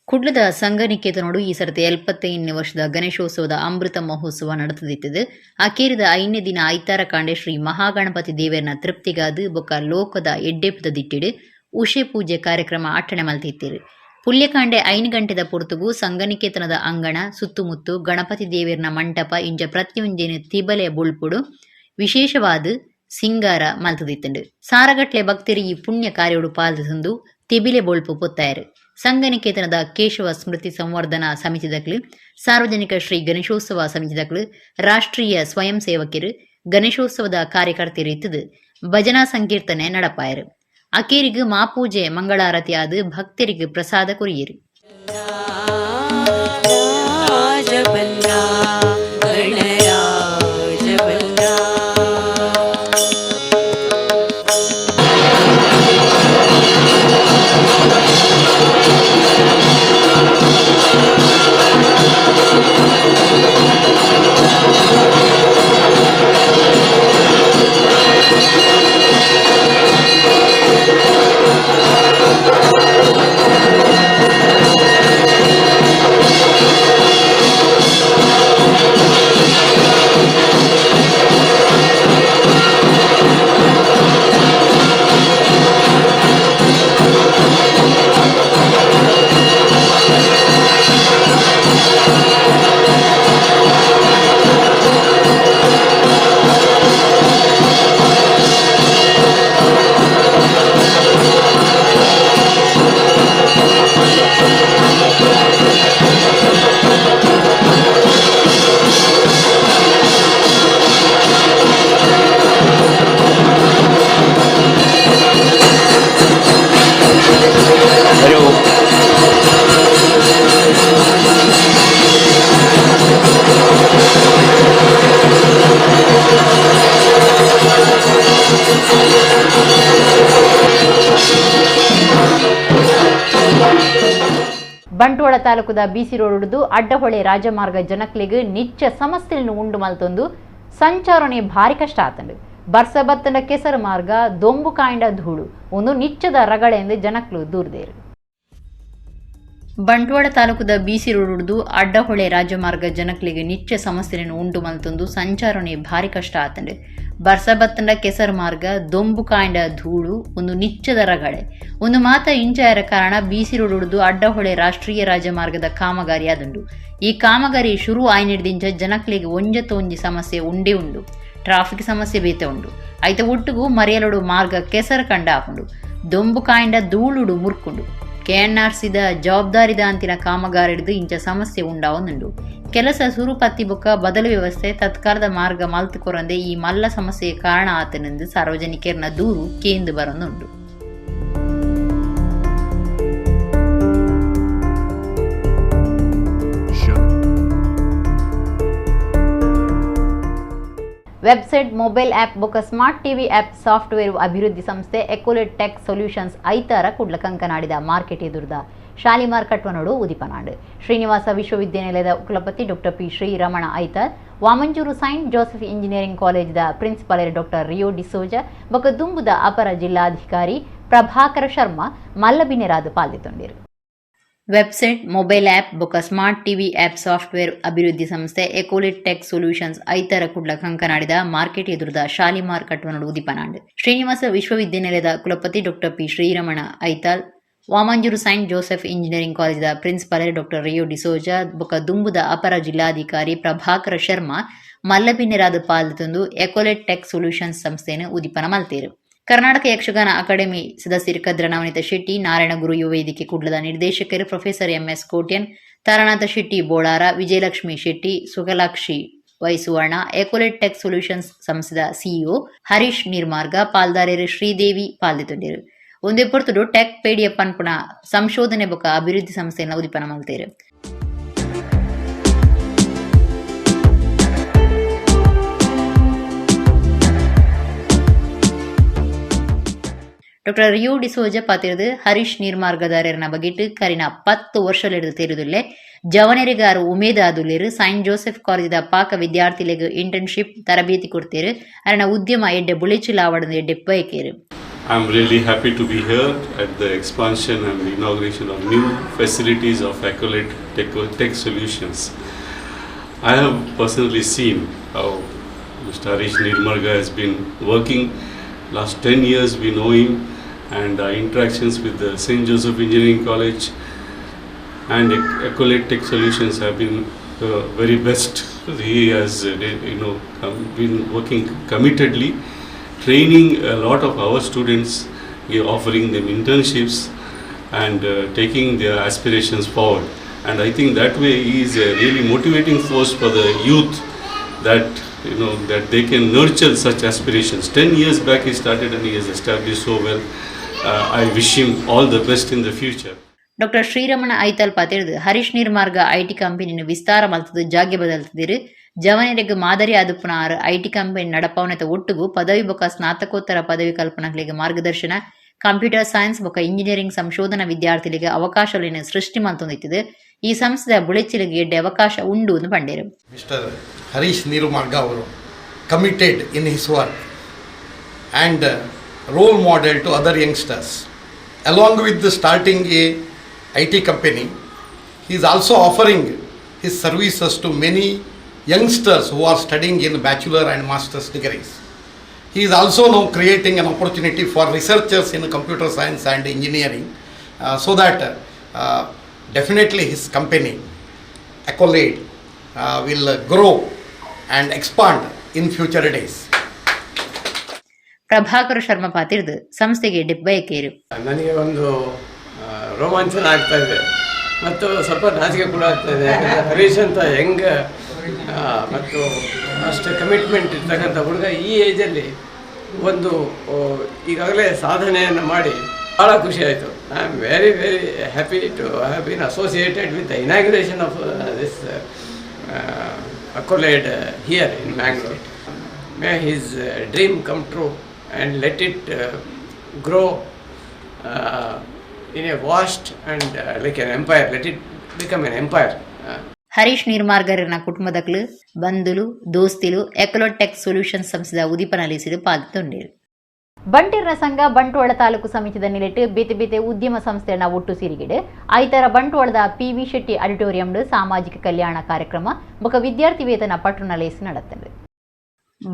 ಕುಡ್ಲದ ಸಂಘನಿಕೇತನೋಡು ಈ ಸರ್ತಿ 75ನೇ ವರ್ಷದ ಗಣೇಶೋತ್ಸವದ ಅಮೃತ ಮಹೋತ್ಸವ ನಡೆದಿತ್ತಿದೆ. ಅಕೇರಿದ 5ನೇ ದಿನ ಐತಾರ ಕಾಂಡೆ ಶ್ರೀ ಮಹಾಗಣಪತಿ ದೇವೇರ್ನ ತೃಪ್ತಿಗಾದು ಬೊಕ ಲೋಕದ ಎಡ್ಡೆಪ್ಪುದ ದಿಟ್ಟಿಡು ಉಷೆ ಪೂಜೆ ಕಾರ್ಯಕ್ರಮ ಅಟ್ಟಣೆ ಮಲ್ತಿತ್ತೇರು. ಪುಲ್ಯಕಾಂಡೆ 5 ಗಂಟೆದ ಪೊರ್ತುಗು ಸಂಘನಿಕೇತನದ ಅಂಗಣ ಸುತ್ತಮುತ್ತು ಗಣಪತಿ ದೇವೇರ್ನ ಮಂಟಪ ಇಂಜ ಪ್ರತಿಯೊಂಜೇನು ತಿಬಲೆ ಬೊಳ್ಪುಡು ವಿಶೇಷವಾದ ಸಿಂಗಾರ ಮಲ್ತದಿತ್ತುಂಡು. ಸಾರಗಟ್ಲೆ ಭಕ್ತರು ಈ ಪುಣ್ಯ ಕಾರ್ಯೋಡು ಪಾಲ್ದು ತಿಬಿಲೆ ಬೊಳ್ಪು ಪೊತ್ತಾಯರು. ಸಂಘನಿಕೇತನದ ಕೇಶವ ಸ್ಮೃತಿ ಸಂವರ್ಧನಾ ಸಮಿತಿದಕ್ಲು, ಸಾರ್ವಜನಿಕ ಶ್ರೀ ಗಣೇಶೋತ್ಸವ ಸಮಿತಿದಕ್ಲು, ರಾಷ್ಟ್ರೀಯ ಸ್ವಯಂ ಸೇವಕರು, ಗಣೇಶೋತ್ಸವದ ಕಾರ್ಯಕರ್ತರು ಇತ್ತದು ಭಜನಾ ಸಂಕೀರ್ತನೆ ನಡಪಾಯರು. ಅಕೇರಿಗು ಮಾಪೂಜೆ ಮಂಗಳಾರತಿ ಆದು ಭಕ್ತರಿಗೆ ಪ್ರಸಾದ ಕೊರಿಯರು. ಬಂಟ್ವಾಳ ತಾಲೂಕುದ ಬಿಸಿ ರೋಡ್ ಅಡ್ಡಹೊಳೆ ರಾಜಮಾರ್ಗ ಜನಕ್ಲೆಗ್ ನಿಚ್ಚ ಸಮಸ್ಯೆಯನ್ನು ಉಂಡು ಮಲ್ತೊಂದು ಸಂಚಾರನೆ ಭಾರಿ ಕಷ್ಟ ಆತಂಡು. ಬರ್ಸ ಬತ್ತಂಡ ಕೆಸರು ಮಾರ್ಗ ದೊಂಬು ಕಾಂಡ ಧೂಳು ಒಂದು ನಿಚ್ಚದ ರಗಳೆ ಎಂದು ಜನಕ್ಲು ದೂರ್ದೇರು. ಬಂಟ್ವಾಳ ತಾಲೂಕುದ ಬಿಸಿ ರೋಡ್ ಅಡ್ಡಹೊಳೆ ರಾಜಮಾರ್ಗ ಜನಕ್ಲೆಗ್ ನಿಚ್ಚ ಸಮಸ್ಯೆಯನ್ನು ಉಂಡು ಮಲ್ತೊಂದು ಸಂಚಾರನೆ ಭಾರಿ ಕಷ್ಟ ಆತಂಡು. ಬರ್ಸ ಬತ್ತಂಡ ಕೆಸರು ಮಾರ್ಗ ದೊಂಬು ಕಾಂಡ ಧೂಳು ಒಂದು ನಿಚ್ಚದ ರಗಳೆ ಒಂದು ಮಾತ ಇಂಚಾಯರ ಕಾರಣ ಬಿಸಿ ರೋಡ್ ಅಡ್ಡಹೊಳೆ ರಾಷ್ಟ್ರೀಯ ರಾಜಮಾರ್ಗದ ಕಾಮಗಾರಿ ಆದುಂಡು. ಈ ಕಾಮಗಾರಿ ಶುರು ಆಯ್ನಿಡ್ದಿಂಚ ಜನಕ್ಲೆಗ್ ಒಂಜತ ಒಂಜಿ ಸಮಸ್ಯೆ ಉಂಡೇ ಉಂಡು. ಟ್ರಾಫಿಕ್ ಸಮಸ್ಯೆ ಬೇತೆ ಉಂಡು. ಐತ ಒಟ್ಟುಗು ಮರಿಯಲೋಡು ಮಾರ್ಗ ಕೆಸರು ಕಂಡ ಹಾಕೊಂಡು ದೊಂಬು ಕಾಂಡ ಧೂಳುಡು ಮುರ್ಕುಂಡು. ಕೆಎನ್ಆರ್ಸಿದ ಜವಾಬ್ದಾರಿದ ಅಂತಿನ ಕಾಮಗಾರಿಡ್ದು ಇಂಚ ಸಮಸ್ಯೆ ಉಂಡಾವೊಂದುಂಡು. ಕೆಲಸ ಸುರುಪತ್ತಿ ಬೊಕ್ಕ ಬದಲು ವ್ಯವಸ್ಥೆ ತತ್ಕಾಲದ ಮಾರ್ಗ ಮಲ್ತು ಕೊರಂದೆ ಈ ಮಲ್ಲ ಸಮಸ್ಯೆಗೆ ಕಾರಣ ಆತನೆಂದು ಸಾರ್ವಜನಿಕರ್ನ ದೂರು ಕೇಂದು ಬರೊಂದುಂಡು. Website, mobile app ಬೊಕ್ಕ smart TV app software ಅಭಿವೃದ್ಧಿ ಸಂಸ್ಥೆ ಎಕೋಲೆಟ್ ಟೆಕ್ ಸೊಲ್ಯೂಷನ್ಸ್ ಐತಾರ ಕುಡ್ಲ ಕಂಕನಾಡಿದ ಮಾರ್ಕೆಟ್ ಎದುರುದ ಶಾಲಿಮಾರ್ ಕಟ್ವನೋಡು ಉದಿಪನಾಡು. ಶ್ರೀನಿವಾಸ ವಿಶ್ವವಿದ್ಯಾನಿಲಯದ ಕುಲಪತಿ doctor P Sriramana Aithal, Vamanjoor Saint Joseph engineering ಕಾಲೇಜಿದ principal doctor Rio D'Souza ಬೊಕ್ಕ ದುಂಬುದ ಅಪರ ಜಿಲ್ಲಾಧಿಕಾರಿ Prabhakara Sharma ಮಲ್ಲಬಿನೆರಾದ್ ಪಾಲ್ಗೊಂಡಿರು. Website, mobile app ಬೊಕ್ಕ smart TV app software ಅಭಿವೃದ್ಧಿ ಸಂಸ್ಥೆ ಎಕೋಲಿಟ್ ಟೆಕ್ ಸೊಲ್ಯೂಷನ್ಸ್ ಐತರ ಕುಡ್ಲ ಕಂಕನಾಡಿದ ಮಾರ್ಕೆಟ್ ಎದುರುದ ಶಾಲಿಮಾರ್ ಕಟ್ವನೋಡು ಉದಿಪನಾಂಡ್. ಶ್ರೀನಿವಾಸ ವಿಶ್ವವಿದ್ಯಾನಿಲಯದ ಕುಲಪತಿ doctor P Sreeramana Aithal, Vamanjoor Saint Joseph engineering ಕಾಲೇಜಿದ principal doctor Rio D'Souza ಬೊಕ ದುಂಬುದ ಅಪರ ಜಿಲ್ಲಾಧಿಕಾರಿ ಪ್ರಭಾಕರ ಶರ್ಮಾ ಮಲ್ಲಬಿನ್ನೆರಾದ ಪಾಲ್ತೊಂದು ಎಕೊಲೆಟ್ ಟೆಕ್ ಸೊಲ್ಯೂಷನ್ಸ್ ಸಂಸ್ಥೆಯನ್ನು ಉದಿಪನ ಮಲ್ತೇರು. ಕರ್ನಾಟಕ ಯಕ್ಷಗಾನ ಅಕಾಡೆಮಿ ಸದಸ್ಯರು ಕದ್ರ ನವನೀತ ಶೆಟ್ಟಿ, ನಾರಾಯಣ ಗುರು ಯುವ ವೇದಿಕೆ ಕುಡ್ಲದ ನಿರ್ದೇಶಕರು professor MS Kotian, Taranatha Shetty Bolar, Vijayalakshmi Shetty, Sukhalakshi Y Suvarna, ಎಕೊಲೆಟ್ tech solutions ಸಂಸ್ಥೆದ ಸಿಇಒ ಹರೀಶ್ ನಿರ್ಮಾರ್ಗ, ಪಾಲ್ದಾರೇರು ಶ್ರೀದೇವಿ ಪಾಲ್ದಿತೊಂಡೇರು. ಒಂದೇ ಪೊರ್ತುಡು ಟೆಕ್ ಪೇಡಿಯ ಪನ್ಪುನ ಸಂಶೋಧನೆ ಬೊಕ ಅಭಿವೃದ್ಧಿ ಸಂಸ್ಥೆಯನ್ನು ಉದಿಪನ ಮಲ್ತೇರು. ಡಾಕ್ಟರ್ ರಿಯೋ ಡಿಸೋಜ ಪಾತಿರದು ಹರೀಶ್ ನೀರ್ಮಾರ್ಗದಾರರನ ಬಗೆಟ್ ಕರಿನ 10 ವರ್ಷಲೆಡ್ದು ತೆರಿದುಲ್ಲೆ. ಜವನೆರಿಗಾರು ಉಮೇದ್ ಆದುಲ್ಲೆರ್. ಸೈಂಟ್ ಜೋಸೆಫ್ ಕಾಲೇಜಿದ ಪಾಕ ವಿದ್ಯಾರ್ಥಿಲೆಗ್ ಇಂಟರ್ನ್ಶಿಪ್ ತರಬೇತಿ ಕೊಡ್ತೇರು. ಅರೆನ ಉದ್ಯಮ ಎಡ್ಡೆ ಬುಳೆಚಿಲಾವಡಂದು ಎಡ್ಡೆ ಬಯಕೇರು. I'm really happy to be here at the expansion and inauguration of new facilities of Accolade Tech Solutions. I have personally seen how Mr. Harish Nirmarga has been working. Last 10 years we know him, and our interactions with the St. Joseph Engineering College and Accolade Tech Solutions have been the very best. He has been working committedly, training a lot of our students, offering them internships and taking their aspirations forward. And I think that way he is a really motivating force for the youth, that they can nurture such aspirations. 10 years back he started and he has established so well. I wish him all the best in the future. Doctor Sriramana Aithal ಪಾತೆರ್ದು Harish ನಿರ್ಮಾರ್ಗ IT ಕಂಪನಿನ ವಿಸ್ತಾರ ಮಲ್ತದು ಜಾಗೆ ಬದಲ್ತದಿರು. ಜವನೆರೆಗ್ ಮಾದರಿ ಆದುಪ್ಪುನ IT company ನಡಪಾವನೆತ ಒಟ್ಟುಗು ಪದವಿ ಬೊಕ ಸ್ನಾತಕೋತ್ತರ ಪದವಿ ಕಲ್ಪನಗಳಿಗೆ ಮಾರ್ಗದರ್ಶನ, ಕಂಪ್ಯೂಟರ್ ಸೈನ್ಸ್ ಬೊಕ ಇಂಜಿನಿಯರಿಂಗ್ ಸಂಶೋಧನಾ ವಿದ್ಯಾರ್ಥಿಗಳಿಗೆ ಅವಕಾಶಗಳನ್ನು ಸೃಷ್ಟಿ ಮಲ್ತೊಂದಿತ್ತಿದೆ. ಈ ಸಂಸ್ಥೆದ ಬುಳೆಚಿಲಿಗೆ ಎಡ್ಡೆ ಅವಕಾಶ ಉಂಡು ಎಂದು ಪಂಡೇರು. ಮಿಸ್ಟರ್ ಹರೀಶ್ ನೀರುಮಾರ್ಗ ಅವರು committed in his work and role model to other youngsters. Along with the starting a IT company, he is also offering his services to many youngsters who are studying in bachelor and master's degrees. He is also now creating an opportunity for researchers in computer science and engineering, so that definitely his company, Accolade, will grow and expand in future days. Prabhakar Sharma ಪಾತಿರ್ದು ಸಂಸ್ಥೆಗೆ ಡಿಬ್ಬಯಕೇರು. ನನಗೆ ಒಂದು ರೋಮಾಂಚನ ಆಗ್ತಾ ಇದೆ ಮತ್ತು ಸ್ವಲ್ಪ ನಾಚಿಕೆ ಕೂಡ ಆಗ್ತಾ ಇದೆ. ಯಾಕಂದರೆ ಹರೀಶ್ ಅಂತ ಯಂಗ್ ಮತ್ತು ಅಷ್ಟು ಕಮಿಟ್ಮೆಂಟ್ ಇರ್ತಕ್ಕಂಥ ಹುಡುಗ ಈ ಏಜಲ್ಲಿ ಒಂದು ಈಗಾಗಲೇ ಸಾಧನೆಯನ್ನು ಮಾಡಿ ಭಾಳ ಖುಷಿ ಆಯಿತು. I am very very happy to have been associated with the inauguration of this Accolade here in Mangalore. May his dream come true and let it grow in a vast and like an empire. Let it become an empire. Harish ನೀರ್ಮಾರ್ಗರನ ಕುಟುಂಬದಕ್ಲು, ಬಂಧುಲು, ದೋಸ್ತಿಲು ಎಕೊಲೋ tech solutions ಸಂಸ್ಥೆದ ಉದಿಪನ ಪಾಲ್ತೊಂಡೇರು. ಬಂಟಿರ್ನ ಸಂಘ ಬಂಟ್ವಾಳ ತಾಲೂಕು ಸಮಿತಿದ ನಿಲೆಟ್ ಬೇತೆ ಬೇತೆ ಉದ್ಯಮ ಸಂಸ್ಥೆಯನ್ನ ಒಟ್ಟು ಸಿರಿಗಿಡು ಐತರ ಬಂಟ್ವಾಳದ PV Shetty ಆಡಿಟೋರಿಯಂಡ್ ಸಾಮಾಜಿಕ ಕಲ್ಯಾಣ ಕಾರ್ಯಕ್ರಮ ಬೊಕ ವಿದ್ಯಾರ್ಥಿ ವೇತನ ಪಟ್ಟಣ ಲೇಸ್ ನಡತ್ತಂಡು.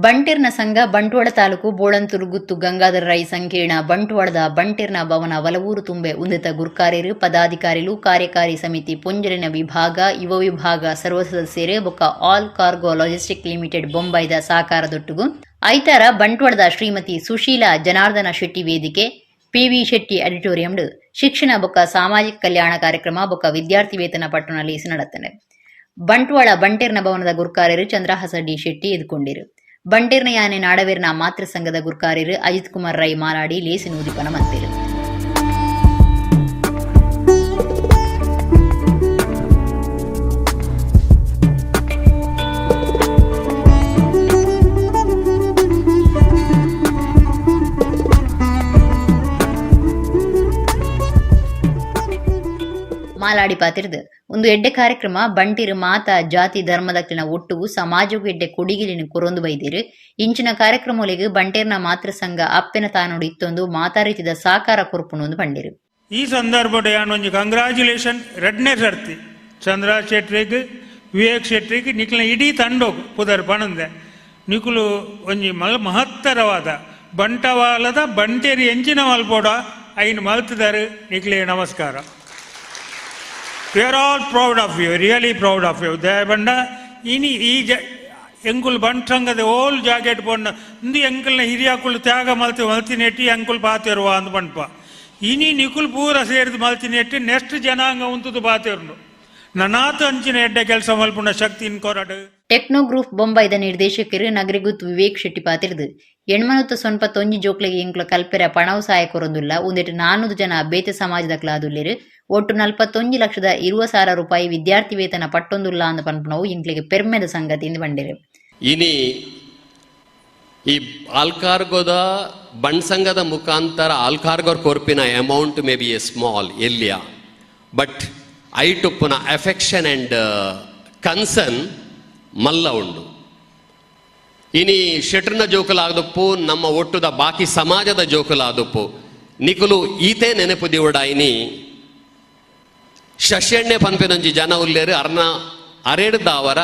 ಬಂಟಿರ್ನ ಸಂಘ ಬಂಟ್ವಾಳ ತಾಲೂಕು ಬೋಳಂತೂರು ಗುತ್ತು ಗಂಗಾಧರ ರೈ ಸಂಕೀರ್ಣ ಬಂಟ್ವಾಳದ ಬಂಟಿರ್ನ ಭವನ ವಲವೂರು ತುಂಬೆ ಉನ್ನತ ಗುರ್ಕಾರ್ಯರು, ಪದಾಧಿಕಾರಿಲು, ಕಾರ್ಯಕಾರಿ ಸಮಿತಿ, ಪೊಂಜರಿನ ವಿಭಾಗ, ಯುವ ವಿಭಾಗ ಸರ್ವ ಸದಸ್ಯರು ಬೊಕ್ಕ all cargo logistic limited ಬೊಂಬೈದ ಸಹಕಾರದೊಟ್ಟುಗು ಐತಾರ ಬಂಟ್ವಾಳದ ಶ್ರೀಮತಿ ಸುಶೀಲಾ ಜನಾರ್ದನ ಶೆಟ್ಟಿ ವೇದಿಕೆ ಪಿವಿ ಶೆಟ್ಟಿ ಆಡಿಟೋರಿಯಂಡ್ ಶಿಕ್ಷಣ ಬೊಕ್ಕ ಸಾಮಾಜಿಕ ಕಲ್ಯಾಣ ಕಾರ್ಯಕ್ರಮ ಬೊಕ್ಕ ವಿದ್ಯಾರ್ಥಿ ವೇತನ ಪಟ್ಟಣ ಲೇಸ್ ನಡತ್ತನೆ. ಬಂಟ್ವಾಳ ಬಂಟೇರ್ನ ಭವನದ ಗುರ್ಕಾರ್ಯರು ಚಂದ್ರಹಾಸ ಡಿ ಶೆಟ್ಟಿ ಎದ್ಕೊಂಡಿರು. ಬಂಟೇರ್ನ ಯಾನೆ ನಾಡವೇರ್ನ ಮಾತೃ ಸಂಘದ ಗುರ್ಕಾರ್ಯರು ಅಜಿತ್ ಕುಮಾರ್ ರೈ ಮಾಲಾಡಿ ಲೇಸಿನ ಉದಿಪನ ಮಲ್ತೇರು. ಮಾಲಾಡಿ ಪಾತಿರ್ದು ಒಂದು ಎಡ್ಡೆ ಕಾರ್ಯಕ್ರಮ ಬಂಟಿರು ಮಾತ ಜಾತಿ ಧರ್ಮದಕ್ಲಿನ ಒಟ್ಟುಗು ಸಮಾಜಕ್ಕೂ ಎಡ್ಡೆ ಕೊಡಿಗಿಲಿನ ಕೊರೊಂದು ಬೈದಿರು. ಇಂಚಿನ ಕಾರ್ಯಕ್ರಮಗಳಿಗೆ ಬಂಟೇರ್ನ ಮಾತೃ ಸಂಘ ಅಪ್ಪೆನ ತಾನೋಡು ಇತ್ತೊಂದು ಮಾತಾ ರೀತಿದ ಸಾಕಾರ ಕೊರ್ಪುನು ಒಂದು ಬಂಡಿರು. ಈ ಸಂದರ್ಭಡ್ ಯಾನ್ ಒಂಜಿ ಕಂಗ್ರಾಚುಲೇಷನ್ ರಡ್ನೇ ಸರ್ತಿ ಚಂದ್ರ ಶೆಟ್ರಿಗೆ, ವಿವೇಕ್ ಶೆಟ್ರಿಗೆ, ನಿಕ್ಲಿನ ಇಡೀ ತಂಡೋಗು ಪುದರ್ ಪಣಂದೆ. ನಿಕುಲು ಒಂಜಿ ಮಹತ್ತರವಾದ ಬಂಟವಾಳದ ಬಂಟೇರಿ ಎಂಚಿನ ಮಲ್ಪೋಡ ಐನ್ ಮಲ್ತದಾರು. ನಿಕ್ಲೆ ನಮಸ್ಕಾರ. We are all proud of you, really proud of you. ದಯಬಂಡ ಇನಿ ಈ ಜ ಎಂಕುಲು ಬಂಟ್ರಂಗದ ಓಲ್ ಜಾಕೆಟ್ ಪೊಣ್ಣ ಇಂದು ಎಂಕಲ್ನ ಹಿರಿಯಾಕುಲು ತ್ಯಾಗ ಮಲ್ತಿ ಮಲ್ತಿ ನೆಟ್ಟಿ ಎಂಕುಲು ಪಾತೆರುವ ಅಂದ್ ಪನ್ಪ. ಇನಿ ನಿಕುಲ್ ಪೂರ ಸೇರಿದ್ ಮಲ್ತಿ ನೆಟ್ಟಿ ನೆಕ್ಸ್ಟ್ ಜನಾಂಗ ಉಂತುದು ಪಾತೆರುಂಡು. ನನಾತ ಅಂಚಿನ ಎಡ್ಡೆ ಕೆಲಸ ಮಲ್ಪುನ ಶಕ್ತಿ ಕೊರಡು. ಟೆಕ್ನೋ ಗ್ರೂಪ್ ಬೊಂಬೈದ ನಿರ್ದೇಶಕರು ನಗರಿಗುತ್ ವಿವೇಕ್ ಶೆಟ್ಟಿ ಪಾತಿರ್ದು ಎಣ್ಮನುತ್ತ ಸೊನ್ಪ ತೊಂಜಿ ಜೋಕ್ಲೆಗೆ ಎಂಕ್ಲ ಕಲ್ಪೆರ ಪಣವು ಸಹಾಯ ಕೊರೊಂದುಲ್ಲ. ಒಂದೆಟ್ 400 ಜನ ಬೇತೆ ಸಮಾಜದ ಕ್ಲಾದುಲ್ಲೆರು. ಒಟ್ಟು 41,20,000 ರೂಪಾಯಿ ವಿದ್ಯಾರ್ಥಿ ವೇತನ ಪಟ್ಟೊಂದುಲ್ಲ ಅಂದ ಪನ್ಪುನವು ಎಂಕ್ಲೆಗೆ ಪೆರ್ಮೆದ ಸಂಗತಿ ಎಂದು ಬಂಡಿರು. ಇನಿ ಈ ಆಲ್ಕಾರ್ಗೋದ ಬಣ್ಸಂಗದ ಮುಖಾಂತರ ಆಲ್ಕಾರ್ಗೋರ್ ಕೊರ್ಪಿನ amount may be a small ಎಲ್ಲಿಯ, ಬಟ್ ಐಟುಪ್ಪುನ affection and concern ಮಲ್ಲ ಉಂಡು. ಇನಿ ಶೆಟ್ರನ ಜೋಕುಲಾದಪ್ಪು ನಮ್ಮ ಒಟ್ಟುದ ಬಾಕಿ ಸಮಾಜದ ಜೋಕುಲಾದಪ್ಪು ನಿಕುಲು ಈತೆ ನೆನಪು ದಿವಡ. ಇನಿ ಶಶೆಣ್ಣೆ ಪನ್ಪಿನೊಂಜಿ ಜನ ಉಲ್ಲೇರು ಅರ್ನ ಅರೆಡ್ದಾವರ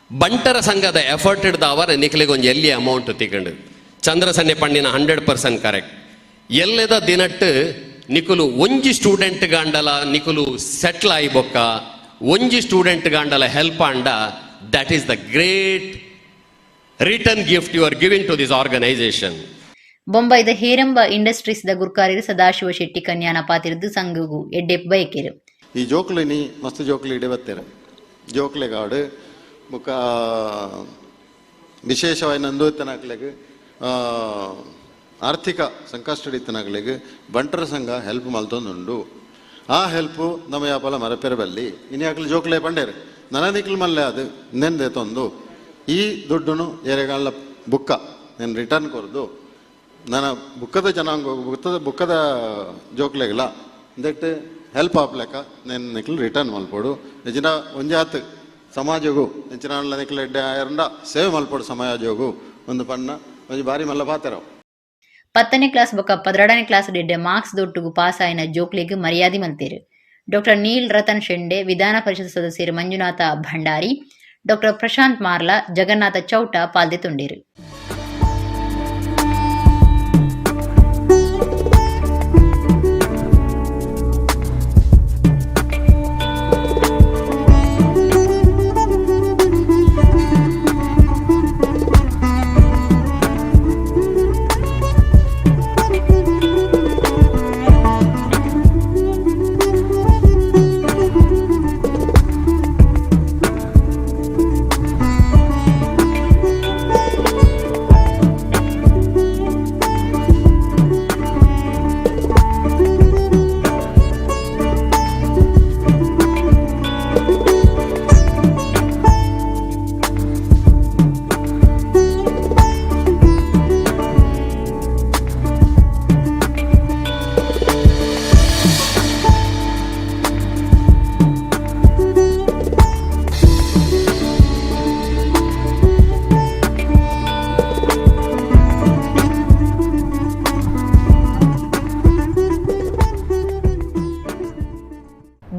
ಬಂಟರ ಸಂಘದ ಎಫರ್ಟ್ ಹಿಡ್ದವರ ನಿಕ್ಲೆಗೊಂಜಿ ಎಲ್ಲಿ ಅಮೌಂಟ್ ತಿಕ್ಕಂಡು. ಚಂದ್ರಸನ್ನೆ ಪಣ್ಣಿನ 100% ಕರೆಕ್ಟ್. ಎಲ್ಲದ ದಿನಟ್ಟು ನಿಕುಲು ಒಂಜಿ ಸ್ಟೂಡೆಂಟ್ ಗಾಂಡಲ ನಿಕುಲು ಸೆಟ್ಲ್ ಆಯಿ ಬೊಕ್ಕ ಒಂಜಿ ಸ್ಟೂಡೆಂಟ್ ಗಾಂಡಲ ಹೆಲ್ಪ್ ಆಂಡ that is the great return gift you are giving to this organisation. ಬೊಂಬೈದ ಹೇರಂಬ industries the ಗುರ್ಕಾರಿರು ಸದಾಶಿವ ಶೆಟ್ಟಿ ಕನ್ಯಾನ ಪಾತಿರ್ದು ಸಂಘಗು ಎಡ್ಡೆಪ್ ಬಯಕೆರು. ಈ ಜೋಕ್ಲಿನಿ ಮಸ್ತ್ ಜೋಕ್ಲಿ ಇಡೆ ಬತ್ತೇರು ಜೋಕ್ಲೆಗಾಡು ಬೊಕ್ಕ ವಿಶೇಷವಾಗಿ ನಂದು ಇತ್ತನಾಕ್ಲೆಗ್ ಆರ್ಥಿಕ ಸಂಕಷ್ಟ ಇತ್ತನಾಕ್ಲೆಗ್ ಬಂಟರ ಸಂಘ ಹೆಲ್ಪ್ ಮಲ್ತೊಂದುಂಡು. ಆ ಹೆಲ್ಪು ನಮ್ಮ ಯಾಪಲ ಮರಪೆರ ಬಲ್ಲಿ ಇನಿ ಅಕ್ಲು ಜೋಕ್ಲೆ ಪಂಡೇರು ನನ ನಿಕ್ಲು ಮಲ್ಲೆ ಅದು ನೆಂದೆ ತಂದು ಈ ದುಡ್ಡುನು ಎರೆಗಾಲ ಬುಕ್ಕ నేను ರಿಟರ್ನ್ ಕೊರದು ನನ್ನ ಬುಕ್ಕದ ಜನಾಂಗ ಬುಕ್ಕದ ಜೋಕ್ಲೆಗ್ಲ that help ಆಪ್ಲೆಕ್ಕ నేను ನಿಕ್ಲು ರಿಟರ್ನ್ ಮಲ್ಪೊಡು. ನಿಜನ ಒಂಜಾತ್ ಸಮಾಜಗು ನೆಚ್ಚಿನ ನಿಕ್ಲು ಎಡ್ಡೆ ಆಯರಂಡ ಸೇವೆ ಮಲ್ಪೊಡು ಸಮಾಜಗು ಒಂದು ಪಣ್ಣ ಒಂಜಿ ಬಾರಿ ಮಲ್ಲ ಪಾತೆರವು. 10ನೇ ಕ್ಲಾಸ್ ಬೊಕ್ಕ 12ನೇ ಕ್ಲಾಸ್ ಡೆಡ್ಡೆ ಮಾರ್ಕ್ಸ್ ದೊಟ್ಟುಗು ಪಾಸ್ ಆಯಿನ ಜೋಕ್ಲೆಗ್ ಮರ್ಯಾದೆ ಮಲ್ತೇರು. ಡಾಕ್ಟರ್ ನೀಲ್ ರತನ್ ಶೆಂಡೆ, ವಿಧಾನ ಪರಿಷತ್ ಸದಸ್ಯರು ಮಂಜುನಾಥ ಭಂಡಾರಿ, ಡಾಕ್ಟರ್ ಪ್ರಶಾಂತ್ ಮಾರ್ಲಾ, ಜಗನ್ನಾಥ ಚೌಟ ಪಾಲ್ದೆ ತುಂಡೇರು.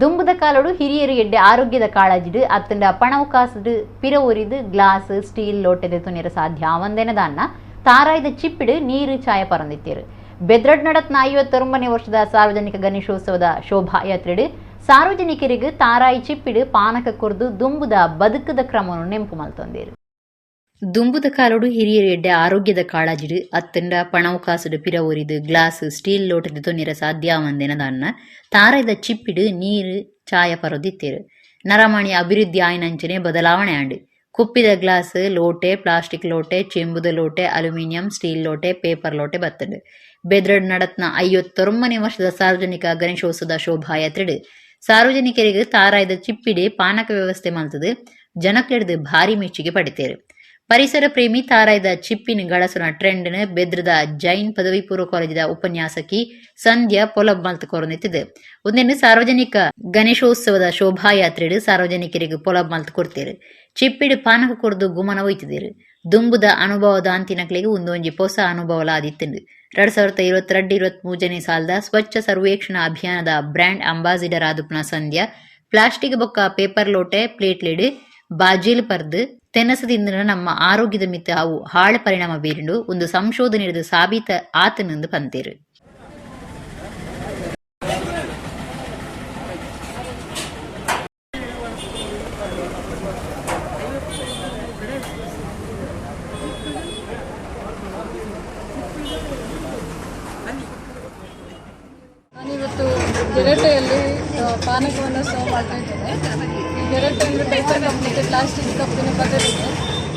ದುಂಬುದ ಕಾಲೋಡು ಹಿರಿಯರು ಎಡ್ಡೆ ಆರೋಗ್ಯದ ಕಾಳಜಿಡು ಅತ್ತಂಡ ಪಣವು ಕಾಸುಡು ಪಿರ ಒರಿದು ಗ್ಲಾಸ್ ಸ್ಟೀಲ್ ಲೋಟೆದೆ ತುನಿರ ಸಾಧ್ಯ ಅವಂದೇನದಾನ್ನ ತಾರಾಯ್ದ ಚಿಪ್ಪಿಡು ನೀರು ಛಾಯ ಪರಂದಿತ್ತೀರು. ಬೆದ್ರಡ್ ನಡತ್ನ 59ನೇ ವರ್ಷದ ಸಾರ್ವಜನಿಕ ಗಣೇಶೋತ್ಸವದ ಶೋಭಾಯಾತ್ರೆಡು ಸಾರ್ವಜನಿಕರಿಗೆ ತಾರಾಯಿ ಚಿಪ್ಪಿಡು ಪಾನಕ ಕೊರ್ದು ದುಂಬುದ ಬದುಕದ ಕ್ರಮವನ್ನು ನೆಂಪು ಮಲ್ತೊಂದಿರು. ದುಂಬುದ ಕಾಲೋಡು ಹಿರಿಯರು ಎಡ್ಡೆ ಆರೋಗ್ಯದ ಕಾಳಜಿಡು ಅತ್ತಂಡ ಪಣವು ಕಾಸುಡು ಪಿರ ಒರಿದು ಗ್ಲಾಸ್ ಸ್ಟೀಲ್ ಲೋಟದ ತೊನಿರ ಸಾಧ್ಯ ಅವಂದೇನದಾನ್ನ ತಾರಾಯ್ದ ಚಿಪ್ಪಿಡು ನೀರು ಛಾಯ ಪರದಿತ್ತೇರು. ನರಮಾಣಿ ಅಭಿವೃದ್ಧಿ ಆಯ್ನಂಚನೆ ಬದಲಾವಣೆ ಆಂಡು. ಕುಪ್ಪಿದ ಗ್ಲಾಸ್ ಲೋಟೆ, ಪ್ಲಾಸ್ಟಿಕ್ ಲೋಟೆ, ಚೆಂಬುದ ಲೋಟೆ, ಅಲ್ಯೂಮಿನಿಯಂ ಸ್ಟೀಲ್ ಲೋಟೆ, ಪೇಪರ್ ಲೋಟೆ ಬತ್ತಂಡು. ಬೆದ್ರಡ್ ನಡತ್ನ 59ನೇ ವರ್ಷದ ಸಾರ್ವಜನಿಕ ಗಣೇಶೋತ್ಸವದ ಶೋಭಾಯಾತ್ರೆಡು ಸಾರ್ವಜನಿಕರಿಗೆ ತಾರಾಯ್ದ ಚಿಪ್ಪಿಡೆ ಪಾನಕ ವ್ಯವಸ್ಥೆ ಮಲ್ತದು ಜನಕ್ಲೆಡ್ದು ಭಾರಿ ಮೆಚ್ಚುಗೆ ಪಡಿತೇರು. ಪರಿಸರ ಪ್ರೇಮಿ ತಾರಾಯ್ದ ಚಿಪ್ಪಿನ ಗಳಸುನ ಟ್ರೆಂಡ್ನ ಬೆದ್ರದ ಜೈನ್ ಪದವಿ ಪೂರ್ವ ಕಾಲೇಜಿದ ಉಪನ್ಯಾಸಕಿ ಸಂಧ್ಯಾ ಪೊಲಬ್ ಮಲ್ತ್ ಕೊರೊಂದಿತ್ತಿದೆ. ಒಂದೆನ್ನು ಸಾರ್ವಜನಿಕ ಗಣೇಶೋತ್ಸವದ ಶೋಭಾಯಾತ್ರೆಡು ಸಾರ್ವಜನಿಕರಿಗೆ ಪೊಲಬ್ ಮಲ್ತ್ ಕೊಡ್ತೇರು. ಚಿಪ್ಪಿಡು ಪಾನಕ ಕೊರ್ದು ಗುಮನ ಒಯ್ತಿದೇರು. ದುಂಬುದ ಅನುಭವದ ಅಂತಿನಕ್ಲೆಗ್ ಉಂದೊಂಜಿ ಪೊಸ ಅನುಭವಲ ಆದಿತ್ತುಂಡು. 2022-23ನೇ ಸಾಲದ ಸ್ವಚ್ಛ ಸರ್ವೇಕ್ಷಣಾ ಅಭಿಯಾನದ ಬ್ರ್ಯಾಂಡ್ ಅಂಬಾಸಿಡರ್ ಆದುಪ್ಪುನ ಸಂಧ್ಯಾ ಪ್ಲಾಸ್ಟಿಕ್ ಬೊಕ್ಕ ಪೇಪರ್ ಲೋಟೆ ಪ್ಲೇಟ್ಲೆಡ್ ಬಾಜೀಲ್ ಪರ್ದು ತೆನಸು ತಿಂದಿನ ನಮ್ಮ ಆರೋಗ್ಯದ ಮಿತ್ತ ಅವು ಹಾಳು ಪರಿಣಾಮ ಬೀರಿಂಡು ಒಂದು ಸಂಶೋಧನೆ ಸಾಬೀತ ಆತನೆಂದು ಪಂತೇರು. ಗೆರಟೆಯಲ್ಲಿ ಪಾನಕವನ್ನು ಸರ್ವ್ ಮಾಡ್ತಾ ಇದ್ದೇನೆ. ಈ ಗೆರಟೆ ಅಂದರೆ ಪೇಪರ್ ಕಪ್ ಮತ್ತು ಪ್ಲಾಸ್ಟಿಕ್ ಕಪ್ಪಿನ ಬದಲಿಗೆ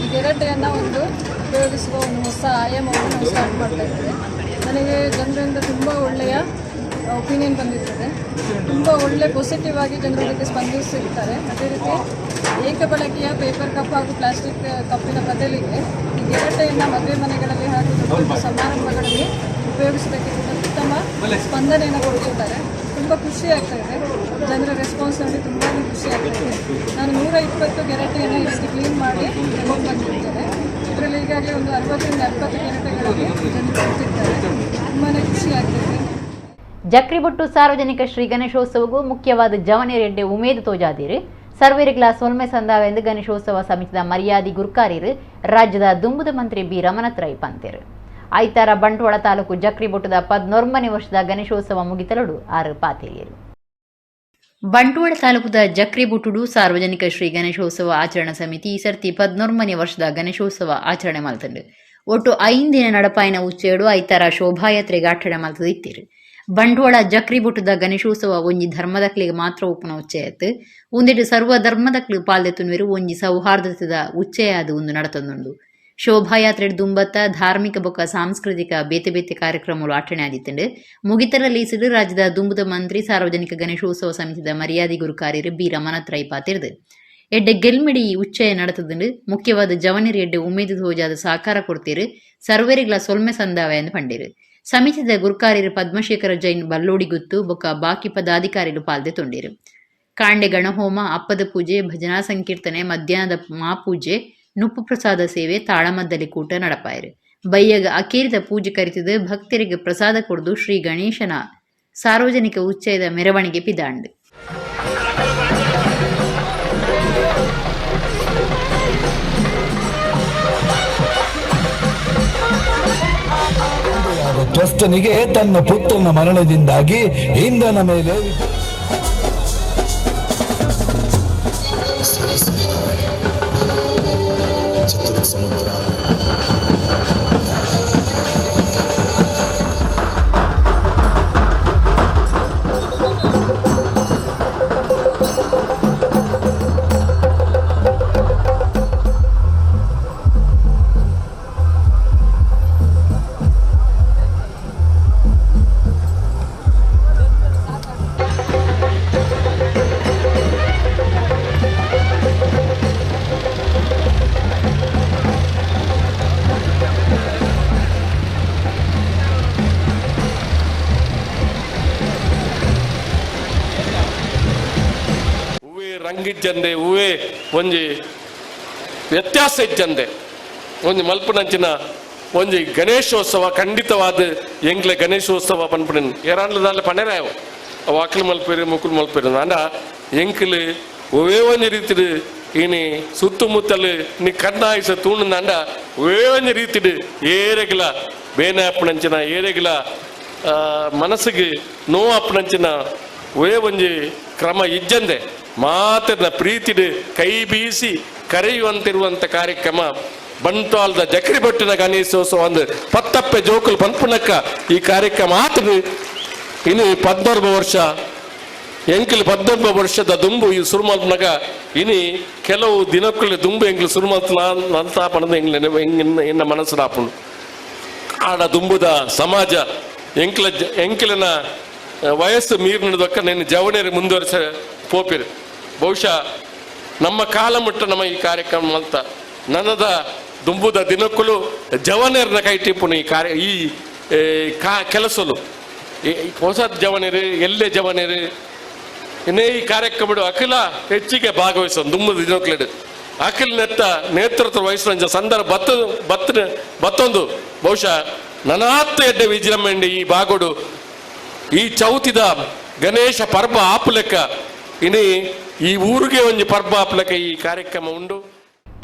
ಈ ಗೆರಟೆಯನ್ನು ಒಂದು ಉಪಯೋಗಿಸುವ ಒಂದು ಹೊಸ ಆಯಾಮವನ್ನು ನಾವು ಸ್ಟಾರ್ಟ್ ಮಾಡ್ತಾ ಇದ್ದೇವೆ. ನನಗೆ ಜನರಿಂದ ತುಂಬ ಒಳ್ಳೆಯ ಒಪಿನಿಯನ್ ಬಂದಿರ್ತದೆ. ತುಂಬ ಒಳ್ಳೆ ಪಾಸಿಟಿವ್ ಆಗಿ ಜನರು ಅದಕ್ಕೆ ಸ್ಪಂದಿಸಿರ್ತಾರೆ. ಅದೇ ರೀತಿ ಏಕಬಳಕೆಯ ಪೇಪರ್ ಕಪ್ ಹಾಗೂ ಪ್ಲಾಸ್ಟಿಕ್ ಕಪ್ಪಿನ ಬದಲಿಗೆ ಈ ಗೆರಟೆಯನ್ನು ಮದುವೆ ಮನೆಗಳಲ್ಲಿ ಹಾಗೂ ದೊಡ್ಡ ದೊಡ್ಡ ಸಮಾರಂಭಗಳಲ್ಲಿ ಉಪಯೋಗಿಸೋದಕ್ಕೆ ಉತ್ತಮ ಸ್ಪಂದನೆಯನ್ನು ಕೊಡ್ತಿದ್ದಾರೆ. ತುಂಬ ಖುಷಿ ಆಗ್ತಾ ಇದೆ. ಜನರ ರೆಸ್ಪಾನ್ಸ್ ನೋಡಿ ತುಂಬಾ ಖುಷಿ ಆಗ್ತಾ ಇದೆ. ನಾನು 120 ಗೆರಟೆಯನ್ನು ಇಷ್ಟು ಕ್ಲೀನ್ ಮಾಡಿ ತಗೊಂಡು ಬಂದಿದ್ದೇನೆ. ಇದರಲ್ಲಿ ಈಗಾಗಲೇ ಒಂದು 60 ರಿಂದ 70 ಗೆರಟೆಗಳಲ್ಲಿ ಜನರು ಕೊಡ್ತಿದ್ದಾರೆ. ತುಂಬಾ ಖುಷಿ ಆಗ್ತಿದೆ. ಜಕ್ರಿಬೊಟ್ಟು ಸಾರ್ವಜನಿಕ ಶ್ರೀ ಗಣೇಶೋತ್ಸವಗೂ ಮುಖ್ಯವಾದ ಜವನೇರೆಡ್ಡೆ ಉಮೇದು ತೋಜಾದಿರು ಸರ್ವೇರಿಗ್ಲ ಸೊಲ್ಮೆ ಸಂದಾವೆಂದು ಗಣೇಶೋತ್ಸವ ಸಮಿತಿದ ಮರ್ಯಾದಿ ಗುರ್ಕಾರಿರು ರಾಜ್ಯದ ದುಂಬುದ ಮಂತ್ರಿ ಬಿ ರಮಣತ್ರೈ ಪಂತೇರು. ಐತಾರ ಬಂಟ್ವಾಳ ತಾಲೂಕು ಜಕ್ರಿಬೊಟ್ಟದ 11ನೇ ವರ್ಷದ ಗಣೇಶೋತ್ಸವ ಮುಗಿತಲಡು 6 ಪಾತೇರಿಯರು. ಬಂಟ್ವಾಳ ತಾಲೂಕುದ ಜಕ್ರಿಬೊಟ್ಟುಡು ಸಾರ್ವಜನಿಕ ಶ್ರೀ ಗಣೇಶೋತ್ಸವ ಆಚರಣಾ ಸಮಿತಿ ಈ ಸರ್ತಿ 11ನೇ ವರ್ಷದ ಗಣೇಶೋತ್ಸವ ಆಚರಣೆ ಮಲ್ತಂಡು. ಒಟ್ಟು 5 ದಿನ ನಡಪಾಯಿನ ಉಚ್ಚೇಡು ಐತಾರ ಶೋಭಾಯಾತ್ರೆಗೆ ಆಚರಣೆ ಮಲ್ತದ ಇತ್ತೀರು. ಬಂಟ್ವಾಳ ಜಕ್ರಿಬೊಟ್ಟುದ ಗಣೇಶೋತ್ಸವ ಒಂಜಿ ಧರ್ಮದಕ್ಲಿಗೆ ಮಾತ್ರ ಉಪ್ಪುನ ಉಚ್ಚಯತ್ತು. ಒಂದೆಡು ಸರ್ವ ಧರ್ಮದಕ್ಲು ಪಾಲ್ದೆತ್ತುನ್ವೆರು ಒಂಜಿ ಸೌಹಾರ್ದತೆದ ಉಚ್ಚಯ ಅದು ಒಂದು ನಡತೊಂದುಂಡು. ಶೋಭಾಯಾತ್ರೆ ದುಂಬತ್ತ ಧಾರ್ಮಿಕ ಬೊಕ್ಕ ಸಾಂಸ್ಕೃತಿಕ ಬೇತೆ ಬೇತೆ ಕಾರ್ಯಕ್ರಮಗಳು ಆಚರಣೆ ಆದಿತ್ತುಂಡು. ಮುಗಿತರ ಲೀಸಿಡು ರಾಜ್ಯದ ದುಂಬುದ ಮಂತ್ರಿ ಸಾರ್ವಜನಿಕ ಗಣೇಶೋತ್ಸವ ಸಮಿತಿದ ಮರ್ಯಾದಿ ಗುರುಕಾರ್ಯರು ಬಿ ರಮಣತ್ರೈ ಪಾತಿರ್ದು. ಎಡ್ಡೆ ಗೆಲ್ಮಿಡಿ ಉಚ್ಚಯ ನಡತದುಂಡು. ಮುಖ್ಯವಾದ ಜವನಿರು ಎಡ್ಡೆ ಉಮೇದು ಧ್ವಜಾದ ಸಾಕಾರ ಕೊಡ್ತೀರು ಸರ್ವೇರಿಗ್ಲ ಸೊಲ್ಮೆ ಸಂದಾವೆ ಎಂದು ಪಂಡಿರು. ಸಮಿತಿದ ಗುರ್ಕಾರ್ಯರು ಪದ್ಮಶೇಖರ ಜೈನ್ ಬಲ್ಲೋಡಿಗುತ್ತು ಬೊಕ್ಕ ಬಾಕಿ ಪದಾಧಿಕಾರಿಲು ಪಾಲ್ದೆ ತೊಂಡಿರು. ಕಾಂಡೆ ಗಣಹೋಮ, ಅಪ್ಪದ ಪೂಜೆ, ಭಜನಾ ಸಂಕೀರ್ತನೆ, ಮಧ್ಯಾಹ್ನದ ಮಾಪೂಜೆ, ನುಪ್ಪು ಪ್ರಸಾದ ಸೇವೆ, ತಾಳಮದ್ದಲಿ ಕೂಟ ನಡಪಾಯರು. ಬಯ್ಯಗ ಅಕೇರಿದ ಪೂಜೆ ಕರಿತದ ಭಕ್ತರಿಗೆ ಪ್ರಸಾದ ಕೊಡ್ದು ಶ್ರೀ ಗಣೇಶನ ಸಾರ್ವಜನಿಕ ಉಚ್ಚಯದ ಮೆರವಣಿಗೆ ಪಿದಾಂಡು. ತ್ವಷ್ಟನಿಗೆ ತನ್ನ ಪುತ್ರನ ಮರಣದಿಂದಾಗಿ ಇಂದ್ರನ ಮೇಲೆ ಸಮುದ್ರ ರಂಗಿಜ್ಜಂದೆ ಹೂವೇ ಒಂಜಿ ವ್ಯತ್ಯಾಸ ಇಜ್ಜಂದೆ ಒಂಜಿ ಮಲ್ಪುನಂಚಿನ ಒಂಜಿ ಗಣೇಶೋತ್ಸವ ಖಂಡಿತವಾದ ಎಂಗ್ಲೆ ಗಣೇಶೋತ್ಸವ ಪನ್ಪುನ ಏರಾನ್ಲದಾಲೆ ಪಣೆರಾಯವು ಅವು ಅಕ್ಲು ಮಲ್ಪೇರು ಮುಕುಲು ಮಲ್ಪೇರು ಅಂಡ ಎಂಕ್ಲು ಒವೇ ಒಂಜಿ ರೀತಿಡು ಇನಿ ಸುತ್ತಮುತ್ತಲು ನೀ ಕಣ್ಣಾಯಿಸ ತೂಣಂಡ ಒವೇ ಒಂಜಿ ರೀತಿಡು ಏರೆಗ್ಲ ಬೇನೆ ಅಪ್ಪನಂಚಿನ ಏರೆಗ್ಲ ಮನಸ್ಸಿಗೆ ನೋವು ಅಪ್ಪನಂಚಿನ ಒವೇ ಒಂಜಿ ಕ್ರಮ ಇಜ್ಜಂದೆ ಮಾತನ ಪ್ರೀತಿಡು ಕೈ ಬೀಸಿ ಕರೆಯುವಂತಿರುವಂಥ ಕಾರ್ಯಕ್ರಮ ಬಂಟ್ವಾಳದ ಜಕ್ರಿಬೊಟ್ಟಿನ ಗಣೇಶೋತ್ಸವ ಒಂದು ಪತ್ತಪ್ಪೆ ಜೋಕುಲು ಪನ್ಪುನಕ್ಕ ಈ ಕಾರ್ಯಕ್ರಮ ಆತನು. ಇನ್ನು 14 ವರ್ಷ ಎಂಕಲ್ 19 ವರ್ಷದ ದುಂಬು ಈ ಸುರುಮಲ್ಪನಗ ಇನಿ ಕೆಲವು ದಿನಕ್ಕೂ ದುಂಬು ಎಂಕ್ಲು ಸುರುಮಲ್ತ ಅಂತ ಪಣದ ಎಂಗ್ಲ ಎನ್ನ ಮನಸ್ಸು ಆಪುಂಡು. ಆಡ ದುಂಬುದ ಸಮಾಜ ಎಂಕ್ಲ ಎಂಕ್ಲಿನ ವಯಸ್ಸು ಮೀರು ನಡೆದಕ್ಕ నేను ಜವನೇರು ಮುಂದುವರಿಸ ಪೋಪಿರು. ಬಹುಶಃ ನಮ್ಮ ಕಾಲ ಮುಟ್ಟ ನಮ್ಮ ಈ ಕಾರ್ಯಕ್ರಮ ಅಂತ ನನ್ನದ ದುಂಬುದ ದಿನಕ್ಕೂ ಜವನೇರ್ನ ಕೈ ಟಿಪ್ಪುನು ಈ ಕಾರ್ಯ ಈ ಕೆಲಸಲು ಹೊಸ ಜವನೇರು ಎಲ್ಲೇ ಜವನೇರು ಇನ್ನೇ ಈ ಕಾರ್ಯಕ್ರಮ ಅಖಿಲ ಹೆಚ್ಚಿಗೆ ಭಾಗವಹಿಸ ದುಂಬುದ ದಿನಕ್ಕೂ ಅಖಿಲ ನೆತ್ತ ನೇತೃತ್ವ ವಹಿಸುವ ಸಂದರ್ಭ ಬತ್ತ ಬತ್ತ ಬತ್ತೊಂದು ಬಹುಶಃ ನನಾತ್ತ ಎಡ್ಡೆ ವಿಜೃಂಭಣೆ ಈ ಬಾಗೋಡು ಈ ಚೌತಿದ ಗಣೇಶ ಪರ್ಬ ಆಪುಲೆಕ್ಕ ಇನಿ ಈ ಊರಿಗೆ ಒಂದು ಪರ್ಬ ಆಪುಲೆಕ್ಕ ಈ ಕಾರ್ಯಕ್ರಮ ಉಂಡು.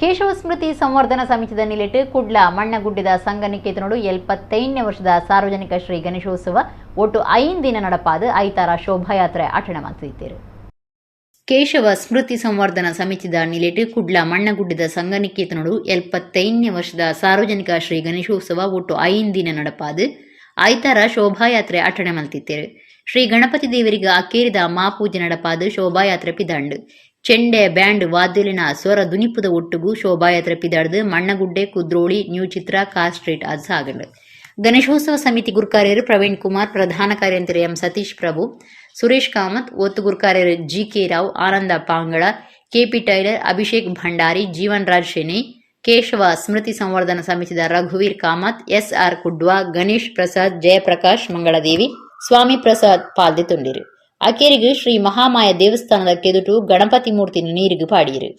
ಕೇಶವ ಸ್ಮೃತಿ ಸಂವರ್ಧನಾ ಸಮಿತಿದ ನಿಲೆಟ್ ಕುಡ್ಲ ಮಣ್ಣಗುಡ್ಡಿದ ಸಂಘನಿಕೇತನೋಡು 75ನೇ ವರ್ಷದ ಸಾರ್ವಜನಿಕ ಶ್ರೀ ಗಣೇಶೋತ್ಸವ ಒಟ್ಟು 5 ದಿನ ನಡಪಾದ ಐತಾರ ಶೋಭಾಯಾತ್ರೆ ಆಚರಣೆ ಮಾಡುತ್ತಿದ್ದರು. ಕೇಶವ ಸ್ಮೃತಿ ಸಂವರ್ಧನಾ ಸಮಿತಿದ ನಿಲೆಟ್ ಕುಡ್ಲ ಮಣ್ಣಗುಡ್ಡಿದ ಸಂಘನಿಕೇತನೋಡು 75ನೇ ವರ್ಷದ ಸಾರ್ವಜನಿಕ ಶ್ರೀ ಗಣೇಶೋತ್ಸವ ಒಟ್ಟು 5 ದಿನ ನಡಪಾದ ಐತಾರ ಶೋಭಾಯಾತ್ರೆ ಆಚರಣೆ ಮಾಡುತ್ತಿದ್ದರು. ಶ್ರೀ ಗಣಪತಿ ದೇವರಿಗೆ ಅಕೇರಿದ ಮಾಪೂಜೆ ನಡಪಾದು ಶೋಭಾಯಾತ್ರೆ ಪಿದಾಂಡು. ಚೆಂಡೆ ಬ್ಯಾಂಡ್ ವಾದ್ಯಲಿನ ಸ್ವರ ದುನಿಪುದ ಒಟ್ಟುಗು ಶೋಭಾಯಾತ್ರೆ ಪಿದಾಡ್ದು Mannagudde Kudroli new Chitra car street ಅದು ಸಾಗಂಡು. ಗಣೇಶೋತ್ಸವ ಸಮಿತಿ ಗುರ್ಕಾರ್ಯರು ಪ್ರವೀಣ್ ಕುಮಾರ್, ಪ್ರಧಾನ ಕಾರ್ಯಂತರು ಎಂ ಸತೀಶ್ ಪ್ರಭು, ಸುರೇಶ್ ಕಾಮತ್, ಒತ್ತು ಗುರ್ಕಾರ್ಯರು G K Rao, Ananda Pangala, KP tailor, Abhishek Bhandari, Jeevan Raj Shenoy, Keshava Smriti Samvardhana ಸಮಿತಿದ ರಘುವೀರ್ ಕಾಮತ್, ಎಸ್ಆರ್ ಕುಡ್ವಾ, ಗಣೇಶ್ ಪ್ರಸಾದ್, ಜಯಪ್ರಕಾಶ್ ಮಂಗಳದೇವಿ, ಸ್ವಾಮಿ ಪ್ರಸಾದ್ ಪಾಲ್ದೆ ತುಂಡಿರು. ಅಕೇರಿಗೆ ಶ್ರೀ ಮಹಾಮಾಯ ದೇವಸ್ಥಾನದ ಕೆದುಟು ಗಣಪತಿ ಮೂರ್ತಿ ನೀರಿಗೆ ಪಾಡಿಯರು.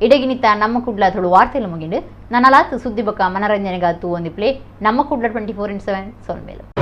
ಇಡಗಿನಿತ ನಮ್ಮ ಕುಡ್ಲ ತುಳು ವಾರ್ತೆಲು ಮುಗಿಂಡು ನನ್ನಲಾತ್ ಸುದ್ದಿ ಬೊಕ್ಕ ಮನರಂಜನೆಗಾತು ಒಂದು ಪ್ಲೇ ನಮ್ಮ ಕುಡ್ಲ 24x7 ಸೊಲ್ಮೇಲು.